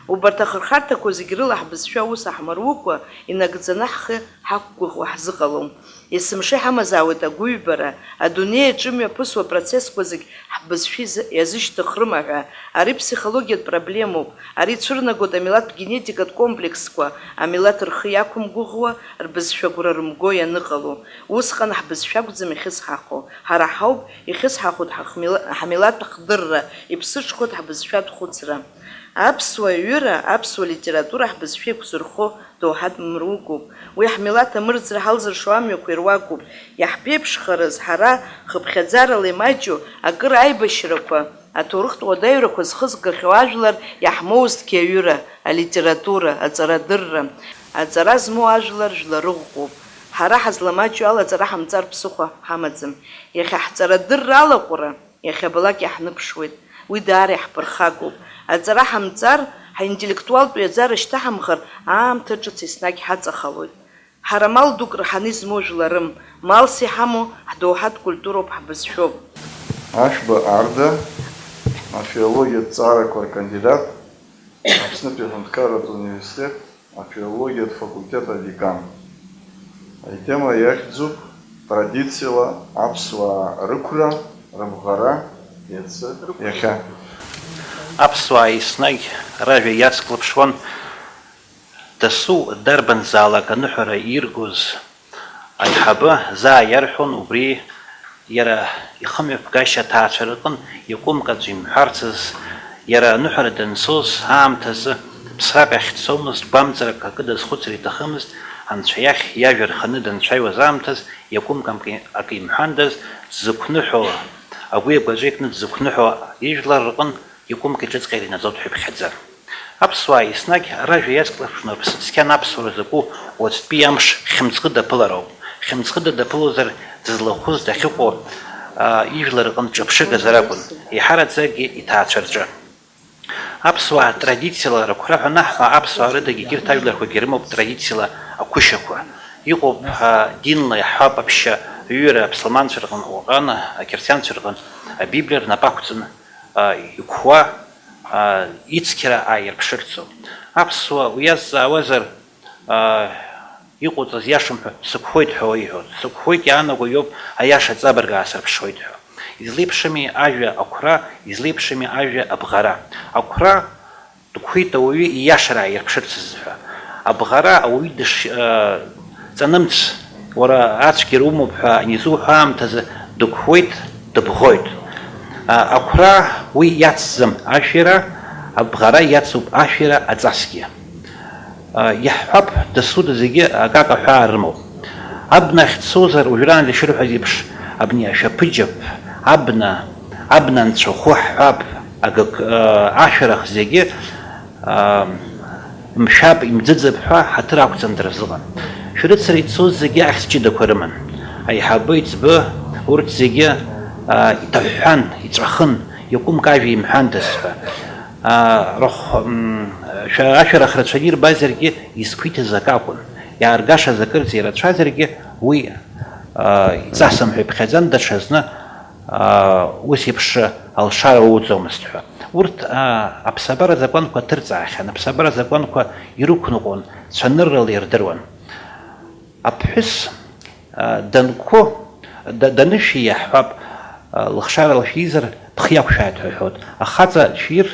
Убарҭ ахырхарҭақәа зегь рыла ҳбызшәа аус аҳмырукәа, инагӡаны ҳхы ҳақәгәыӷуа ҳзыҟалом. Есымша иҳамазаауеит агәыҩбара, адунеи аҿы имҩаԥысуа апроцессқәа зегь ҳбызшәа изы-, иазышьҭыхрыма ҳәа. Ари ԥсихологиатә проблемоуп, ари цәырнагоит амилаҭтә генетикатә комплексқәа, амилаҭ рхы иақәымгәыӷуа, рбызшәа агәра рымго ианыҟало. Усҟан ҳбызшәа акәӡам ихьысҳахо, ҳара ҳауп ихьысҳахоит ҳахмила-, ҳмилаҭтә хдырра, иԥсыҽхоит ҳбызшәатә хәыцра. Аԥсуа ҩыра, аԥсуа литература ҳбызшәа еиқәзырхо доуҳатә мрукуп. Уи ҳмилаҭ амырӡра ҳалзыршо амҩақәа ируакуп. Иаҳԥеиԥшхарыз ҳара, хыԥхьаӡарала имаҷу, акыр аибашьрақәа, аҭоурыхтә уадаҩрақәа зхызгахьоу ажәлар иаҳмоузҭгьы аҩыра, алитература, аҵарадырра. Аҵара змоу ажәлар жәларыӷәӷәоуп. Ҳара ҳазламаҷу ала аҵара ҳамҵар ԥсыхәа ҳамаӡам. Иахьа ҳҵарадырра алаҟәра, Иахьабалак иаҳныԥшуеит, уи даара иаҳԥырхагоуп. Аҵара ҳамҵар, ҳаинтеллектуалтә ҩаӡара шьҭаҳамхыр, аамҭа ҿыц еснагь ҳаҵахалоит. Ҳара мал дук рҳаны измоу жәларым, малс иҳамоу ҳдоуҳатә культуроуп, ҳбызшәоуп. Ашәба Арда, афилологиатә ҵаарақәа ркандидат, Аԥснытәи аҳәынҭқарратә университет, афилологиатә факультет адекан. Аитема иахьӡуп традициала аԥсуаа рықәра, рыбӷара, иацы, иахьа. Аԥсуаа еснагь ражәа иацклаԥшуан, дасу дарбанзаалак аныҳәара иргоз аиҳабы заа иарҳәон, убри иара ихымҩаԥгашьа аҭаацәа рҟын иакәымкаӡо имҳәарцаз, иара аныҳәара данцоз аамҭазы ԥсрак ахь дцомызт, гәамҵрак акы дазхәыцыр иҭахымызт, Анцәа иахь иажәа рханы данцәажәоз аамҭаз иакәымкамкәа акы имҳәандаз, дзықәныҳәо, агәи агәаҵәеи кны дзықәныҳәо ижәлар рҟын иакәымки ҿыцҟьареи инаӡоит ҳәа иԥхьаӡан. Аԥсуаа еснагь ражәа иацклаԥшны Аԥсны цқьан аԥсуара закәу уаҵәтәи амш хьымӡӷы даԥылароуп. Хьымӡӷыда даԥылозар дызлахәыз дахьыҟоу, аа, ижәлар рҟынтә ҿырԥшыгазар акәын, еиҳараӡакгьы иҭаацәа рҿы. Аԥсуаа традициала рықәра ҳәа анаҳҳәа, аԥсуаа рыдагь егьырҭ ажәларқәагьы рымоуп традициала ақәышьақәа. Иҟоуп, аа, динла иаҳҳәап, аԥшьа, аҩыра аԥсылманцәа рҟын уҟан, ақьырсианцәа рҟын Абиблиа рнапы ақәҵаны, аа, иқәуа, аа, ицқьара ааирԥшырцоуп. Аԥсуа уиазҵаауазар, аа, иҟоуҵаз иашам ҳәа, сықәхоит ҳәа уа иҳәоит. Сықәхоит иаанаго иоуп, аиаша аҵабырг аасырԥшуеит ҳәа. Излеиԥшыми ажәа ақәра, излеиԥшыми ажәа абӷара. Ақәра дықәхеит ауаҩы ииашара ааирԥшырц азы ҳәа. Абӷара ауаҩы дыш-, аа, ҵанымц, уара ацәгьара умоуп ҳәа анизуҳәа аамҭазы дықәхоит, дыбӷоит. А, ақәра уи иацӡам ашәира, абӷара иацуп ашәира аҵасгьы. А, иаҳҳәап, дасу зегьы акака ҳәаа рымоуп. Абна ахьцозар, уажәраанӡа ишырҳәаз еиԥш, абни ашәаԥыџьаԥ, абна, абна анцәахәы ҳҳәап, агак-, а, ашәарах зегьы, аа, мшәап, имӡыӡап ҳәа ҳаҭыр ақәҵан дырзыҟан. Шәарыцара ицоз зегьы ахьӡ ҷыдақәа рыман. Аиҳабы, иӡбы, урҭ зегьы, аа, иҭаҳәҳәан, иҵәахын, иакәымк ажәа имҳәандаз ҳәа. Аа, рахә-, м, шәа-, ашәарах рацәаны ирбазаргьы, изқәиҭыз акы акәын. Иааргашаз акырӡа ирацәазаргьы, уи, аа, иҵасым ҳәа иԥхьаӡан, даҽазны, аа, ус еиԥш алшара уоуӡомызт ҳәа. Урҭ, аа, аԥсабара азакәанқәа ҭырҵаахьан, аԥсабара азакәанқәа ирықәныҟәон, цәаныррала ирдыруан. Аԥҳәыс, аа, данқәо, да-, данышәи иаҳҳәап, аа, лыхшара лшәизар, бхы иақәшәааит ҳәа ҳәоит. Ахаҵа шәир,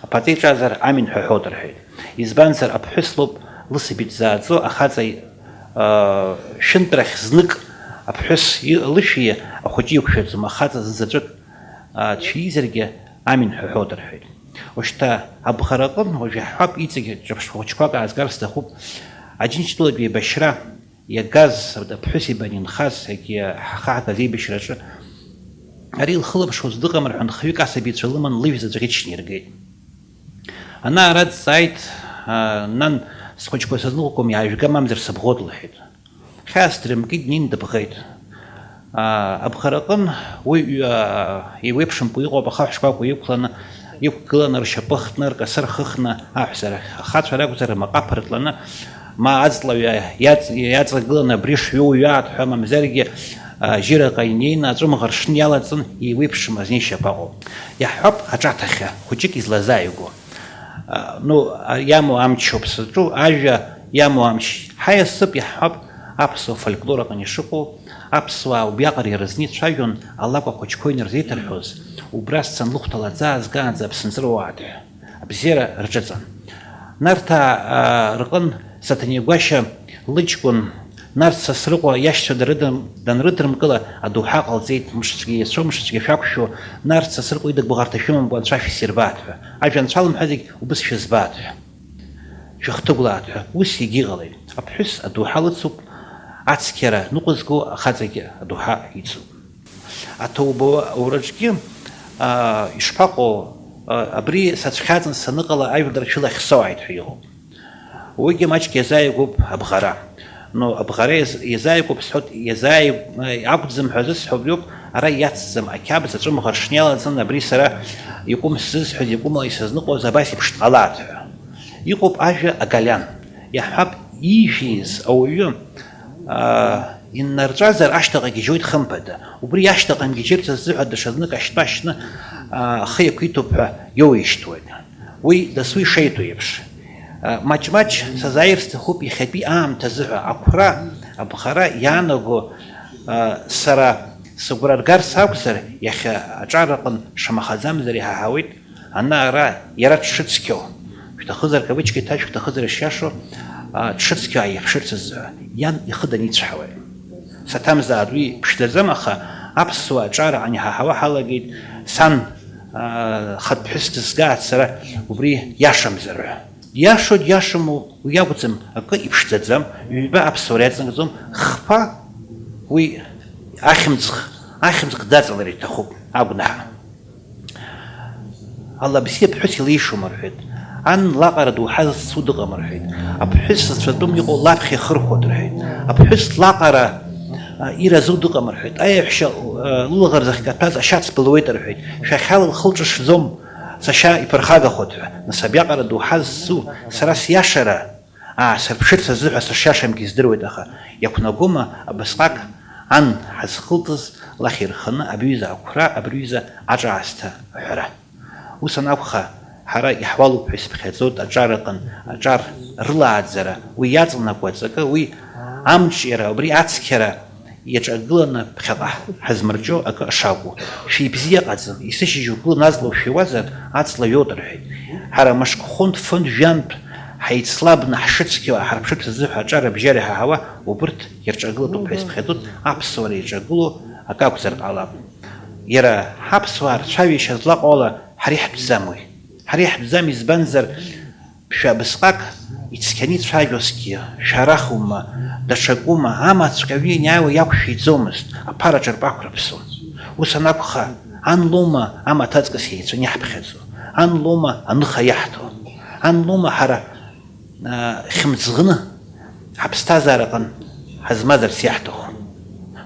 аԥаҵа иҿазар, амин ҳәа ҳәоит рҳәеит. Избанзар, аԥҳәыс лоуп лысаби дзааӡо, ахаҵа, аа, шәынтәрахь знык аԥҳәыс и-, лышәи ахәыҷы иқәшәаӡом, ахаҵа зынзаҵәык, аа, дшәизаргьы амин ҳәа ҳәоит рҳәеит. Ушьҭа абӷараҟын уажә иаҳҳәап, иҵегь ҿырԥштәы хәыҷқәак аазгар сҭахуп, Аџьынџьтәылатә еибашьра иагаз, аԥҳәыс иба инхаз, егьи ҳхы ҳагаз еибашьраҿы ари илхылаԥшуаз дыҟам рҳәан, хҩык асабицәа лыман лыжә заҵә ӷьычны иргеит. Ана-ара дҵааит, аа, нан, схәыҷқәа сазныҟәгом, иаажәга, мамзар сыбӷоит, лҳәеит. Хьаас дрымкит, днеин дыбӷеиҭ. Аа, абӷараҟын уи, аа, еиуеиԥшымкәа иҟоуп, ахаҳә шкәакәа иқәланы, иқәгыланы, ршьапы хтны, ркасы рхыхны, аҳәса рахь, ахацәа ракәзар, рмаҟа ԥыртланы, ма аҵлаҩа иаҵ-, иаҵагыланы абри шҩоу ҩаат ҳәа, мамзаргьы, аа, жьыраҟа инеины, аҵәымӷ ршны иалаҵан, еиуеиԥшым азнеишьа абаҟоу. Иаҳҳәап, аҿаҭахьа хәыҷык излазааигәоу. А, ну, а, иамоу амчоуп сызҿу, ажәа иамоу амч. Ҳаиасып, иаҳҳәап, аԥсуа фольклор аҟны ишыҟоу, аԥсуаа убриаҟара ирызни цәажәон, алакәа хәыҷқәа инарзеиҭарҳәоз, убра сцан лыхәҭала аӡы аазгаанӡа аԥсынҵры уааит ҳәа, абзиара рҿыҵан. Нарҭаа, а, рҟын Саҭанеи Гәашьа лыҷкәын, Нарҭ Сасрыҟәа иашьцәа дарыдым-, данрыдрымкыла, адоуҳа ҟалҵеит, мшцәгьа иацәоу, мшцәгьа шәақәшәо, Нарҭ Сасрыҟәа ида гәыӷырҭа шәымамкәа анцәа шәсирбааит ҳәа, ажәа анцәа лымҳәазегь убыс шәызбааит ҳәа, шәыхҭыгәлааит ҳәа, ус егьыҟалеит. Аԥҳәыс адоуҳа лыцуп, ацқьара ныҟәызго ахаҵагьы адоуҳа ицуп. Аҭоуба аураҿгьы, аа, ишԥаҟоу, а, абри сацәхьаҵын саныҟала ажәлар шәылахь соуааит ҳәа иҟоуп. Уигьы маҷк иазааигәоуп абӷара. Ну, абӷара иаз-, иазааигәоуп сҳәоит, иазааигә-, акәӡам ҳәа зысҳәо убриоуп, Ара иацӡам, ақьабз аҵәымӷ ршны иалаҵаны, абри сара икәым сзысҳәаз, икәымала исызныҟәоз абас еиԥш дҟалааит ҳәа. Иҟоуп ажәа агалиан. Иаҳҳәап, иижәиз ауаҩы, аа, иннарҵәазар ашьҭаҟа игьежьуеит хымԥада. Убри ашьҭаҟа имгьежьырц азыҳәа даҽазнык ашьтәа шьны, аа, ахы иақәиҭуп ҳәа иоуишьҭуеит. Уи дасу ишеиҭо еиԥш. Маҷ-маҷ сазааир сҭахуп иахьатәи аамҭазыҳәа. Ақәра, абӷара иаанаго, сара сыгәра ргарц акәзар, иахьа аҿар аҟын шамахаӡамзар иҳаҳауеит, ана-ара иара дшыцқьоу, шәҭахызар кавычки иҭаз, шәҭахызар ишиашоу, дшыцқьоу ааирԥшырц азыҳәа, иан ихы даницәҳауеит. Саҭамзааит, уи ԥшӡаӡам, аха аԥсуаа аҿар ан иҳаҳауа ҳалагеит, сан, аа, хатә ԥҳәыс дысгааит сара, убри иашамзар ҳәа. Диашоу, диашаму, уи акәӡам, акы иԥшӡаӡам, ҩба аԥсуара иаҵанакӡом, хԥа уи ахьымӡӷ, ахьымӡӷ даҵалар иҭахуп, агәнаҳа. Ала бзиа ԥҳәыс илеишума рҳәеит. Ан лаҟара доуҳа зцу дыҟам рҳәеит. Аԥҳәыс зцәатәым иҟоу лаԥхьа ихырхәоит рҳәеит. Аԥҳәыс лаҟара, а, иразу дыҟам рҳәеит. Аеҳәшьа, а, лылаӷырӡ ахькаҭәаз ашьац былуеит рҳәеит. Шәахьала лхы лҿышӡом, сашьа иԥырхагахоит ҳәа. Нас абиаҟара доуҳа зцу, сара сиашара аасырԥшырц азыҳәа сышиашамгьы здыруеит, аха иақәнагома абасҟак ан ҳазхылҵыз лахь ирханы абҩыза ақәра, абриҩыза аҿаасҭа аҳәара? Ус анакәха, ҳара иаҳуалуп ҳәа исыԥхьаӡоит аҿар аҟын, аҿар рылааӡара, уи иаҵанакуа аҵакы, уи амҿиара, убри ацқьара иаҿагыланы ԥхьаҟа ҳазмырҿио акы шакәу. Шәибзиаҟаӡам, есышьыжь угәы назлоу шәиуазар, аҵла ҩот рҳәеит. Ҳара мышк хәынтә, фынтә, жәантә ҳаицлабны ҳшыцқьоу ҳарԥшырц азыҳәа аҿар абжьара иҳаҳауа убырҭ ирҿагылатәуп ҳәа исыԥхьаӡоит, аԥсуара иаҿагылоу акы акәзар ҟалап. Иара ҳаԥсуаа рцәажәашьа злаҟоу ала ҳара иаҳтәӡам уи. Ҳара иаҳтәӡам, избанзар, шәа абысҟак ицқьаны ицәажәозгьы шәарахума, даҽакума, амаҵәҟьа аҩы ианиааиуа иақәшәиӡомызт, аԥара ҿырпақәраԥсон. Ус анакәха, ан лоума амаҭ аҵкыс еицәаны иаҳԥхьаӡо? Ан лоума аныха иаҳҭо? Ан лоума ҳара хьымӡӷны ҳаԥсҭазаараҟын ҳазмазарц иаҳҭаху.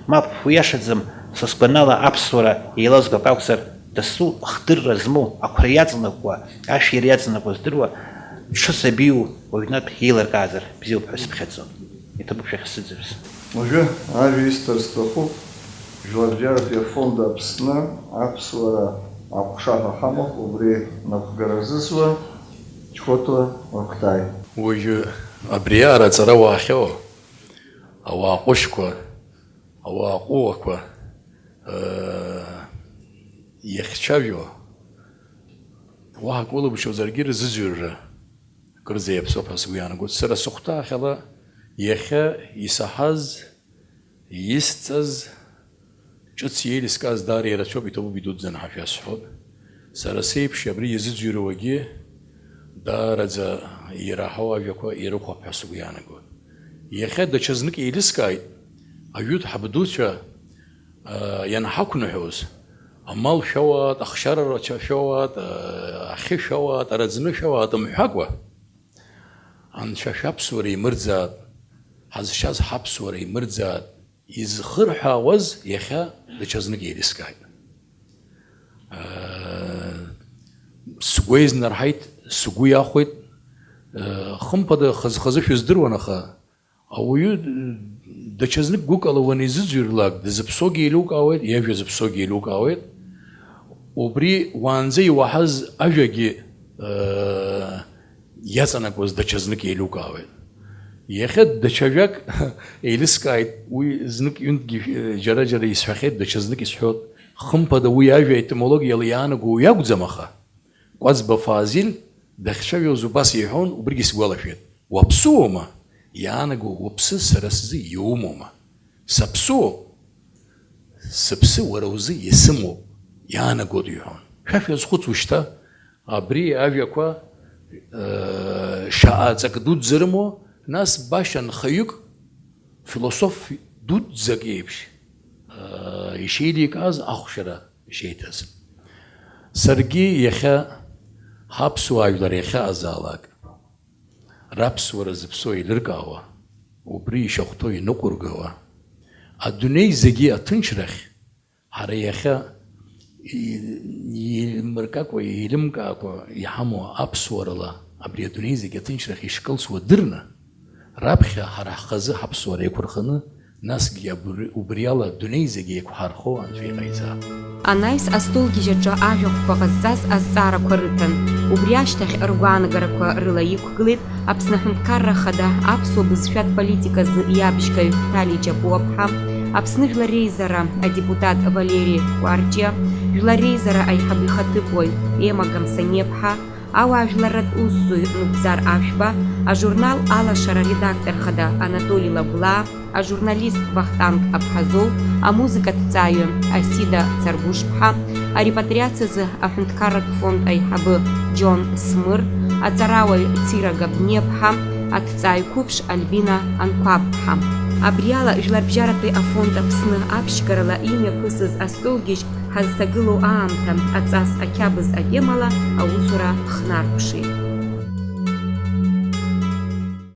Мап, уиашаӡам, са сгәанала аԥсуара еилазгап акәзар, дасу хдырра змоу, ақәра иаҵанакуа, ашәира иаҵанакуа здыруа, ҽыс абиу уаҩнатә еилыркаазар бзиоуп ҳәа сыԥхьаӡон. Иҭабуп шәахьсыӡырҩыз. Уажәы ажәа исҭар сҭахуп, Жәларбжьаратәи афонд Аԥсны аԥсуара аҟәша ҳәа ҳамоуп, убри напхгара зызуа Чхоҭо Октай. Уажәы абриаҟара аҵара уаахьоу, ауаа ҟәышқәа, ауаа ҟәыуақәа, ыы, иахьцәажәо, уаҳа кәылыбжьозаргьы рзыӡырҩра кырӡа иаԥсоуп ҳәа сгәы иаанагоит. Сара сыхәҭаахьала иахьа исаҳаз, исҵаз, ҿыц иеилыскааз даара ирацәоуп, иҭабуп идуӡӡаны ҳәа шәасҳәоит. Сара сеиԥш абри иазыӡырҩуагьы даараӡа ираҳау ажәақәа ирыхәап ҳәа сгәы иаанагоит. Иахьа даҽазнык еилыскааит, ажәытә ҳабдуцәа, а, ианҳақәныҳәоз, амал шәауаат, ахшара рацәа шәауаат, а, ахьы шәауаат, араӡны шәауаат мҳәакәа, Анцәа шәаԥсуара имырӡаат, ҳазшаз ҳаԥсуара имырӡаат, изхырҳәаауаз иахьа даҽазнык еилыскааит. Сгәы еизнарҳаит, сгәы иахәеит, хымԥада хаз-хазы шәыздыруан, аха ауаҩы даҽазнык гәыкала уанизыӡырҩлак, дызыԥсоугьы еилукаауеит, иажәа зыԥсоугьы еилукаауеит. Убри уаанӡа иуаҳаз ажәагьы, э, иаҵанакуаз даҽазнык еилукаауеит. Иахьа даҽа ажәак еилыскааит, уи знык-ҩынтәгьы, э, џьара-џьара исҳәахьеит, даҽазнык исҳәот. Хымԥада, уи ажәа етимологиала иаанаго уи акәӡам, аха Кәаӡба Фазиль дахьцәажәоз убас иҳәон, убригьы сгәалашәеит. Уаԥсуоума? Иаанаго уԥсы сара сзы иумоума? Саԥсуоуп. Сыԥсы уара узы исымоуп, иаанагоит, иҳәон. Шәа шәазхәыц ушьҭа, абри ажәақәа, э, шаҟа ҵак дуӡӡа рымоу, нас баша нхаҩык, философ дуӡӡак еиԥш, э, ишеиликааз ахәшьара ишеиҭаз. Саргьы иахьа ҳаԥсуаа жәлар иахьаазаалак, раԥсуара зыԥсоу еилыркаауа, убри ишахәҭоу иныҟәыргауа, адунеи зегьы аҭынчрахь Ҳара иахьа и-, еилмыркакәа, еилымкаакәа иҳамоу аԥсуарала абри адунеи зегь аҭынчрахь ишкылсуа дырны, раԥхьа ҳара ҳхазы ҳаԥсуара еиқәырханы, насгьы абри, убриала адунеи зегь еиқәҳархо Анцәа иҟаиҵа. Анаҩс астолгьежь аҿы ажәахәқәа ҟазҵаз азҵаарақәа рыҭан. Убри ашьҭахь ргәаанагарақәа рыла иқәгылеит Аԥсны Аҳәынҭқарра Ахада аԥсуа бызшәатә политиказы иабжьгаҩ Ҭали Џьапуаԥҳа, Аԥсны Жәлар Реизара адепутат Валери Кәарҷиа, Жәлар Реизара аиҳабы ихаҭыԥуаҩ Ема Гамсаниаԥҳа, ауаажәларратә усзуҩ Нугзар Ашәба, ажурнал Алашара редактор хада Анатоли Лагәлаа, ажурналист Вахтанг Аԥҳазоу, амузыкаҭҵааҩы Асида Царгәышԥҳа, арепатриациазы аҳәынҭқарратә фонд аиҳабы Џьон Смыр, аҵарауаҩ Цира Габниаԥҳа, аҭҵааҩ қәыԥш Альбина Анқәабԥҳа. Абриала, Жәларбжьаратәи афонд Аԥсны аԥшьгарала имҩаԥысыз астолгьежь ҳазҭагылоу аамҭа, аҵас, ақьабз атемала аусура хнаркәшеит.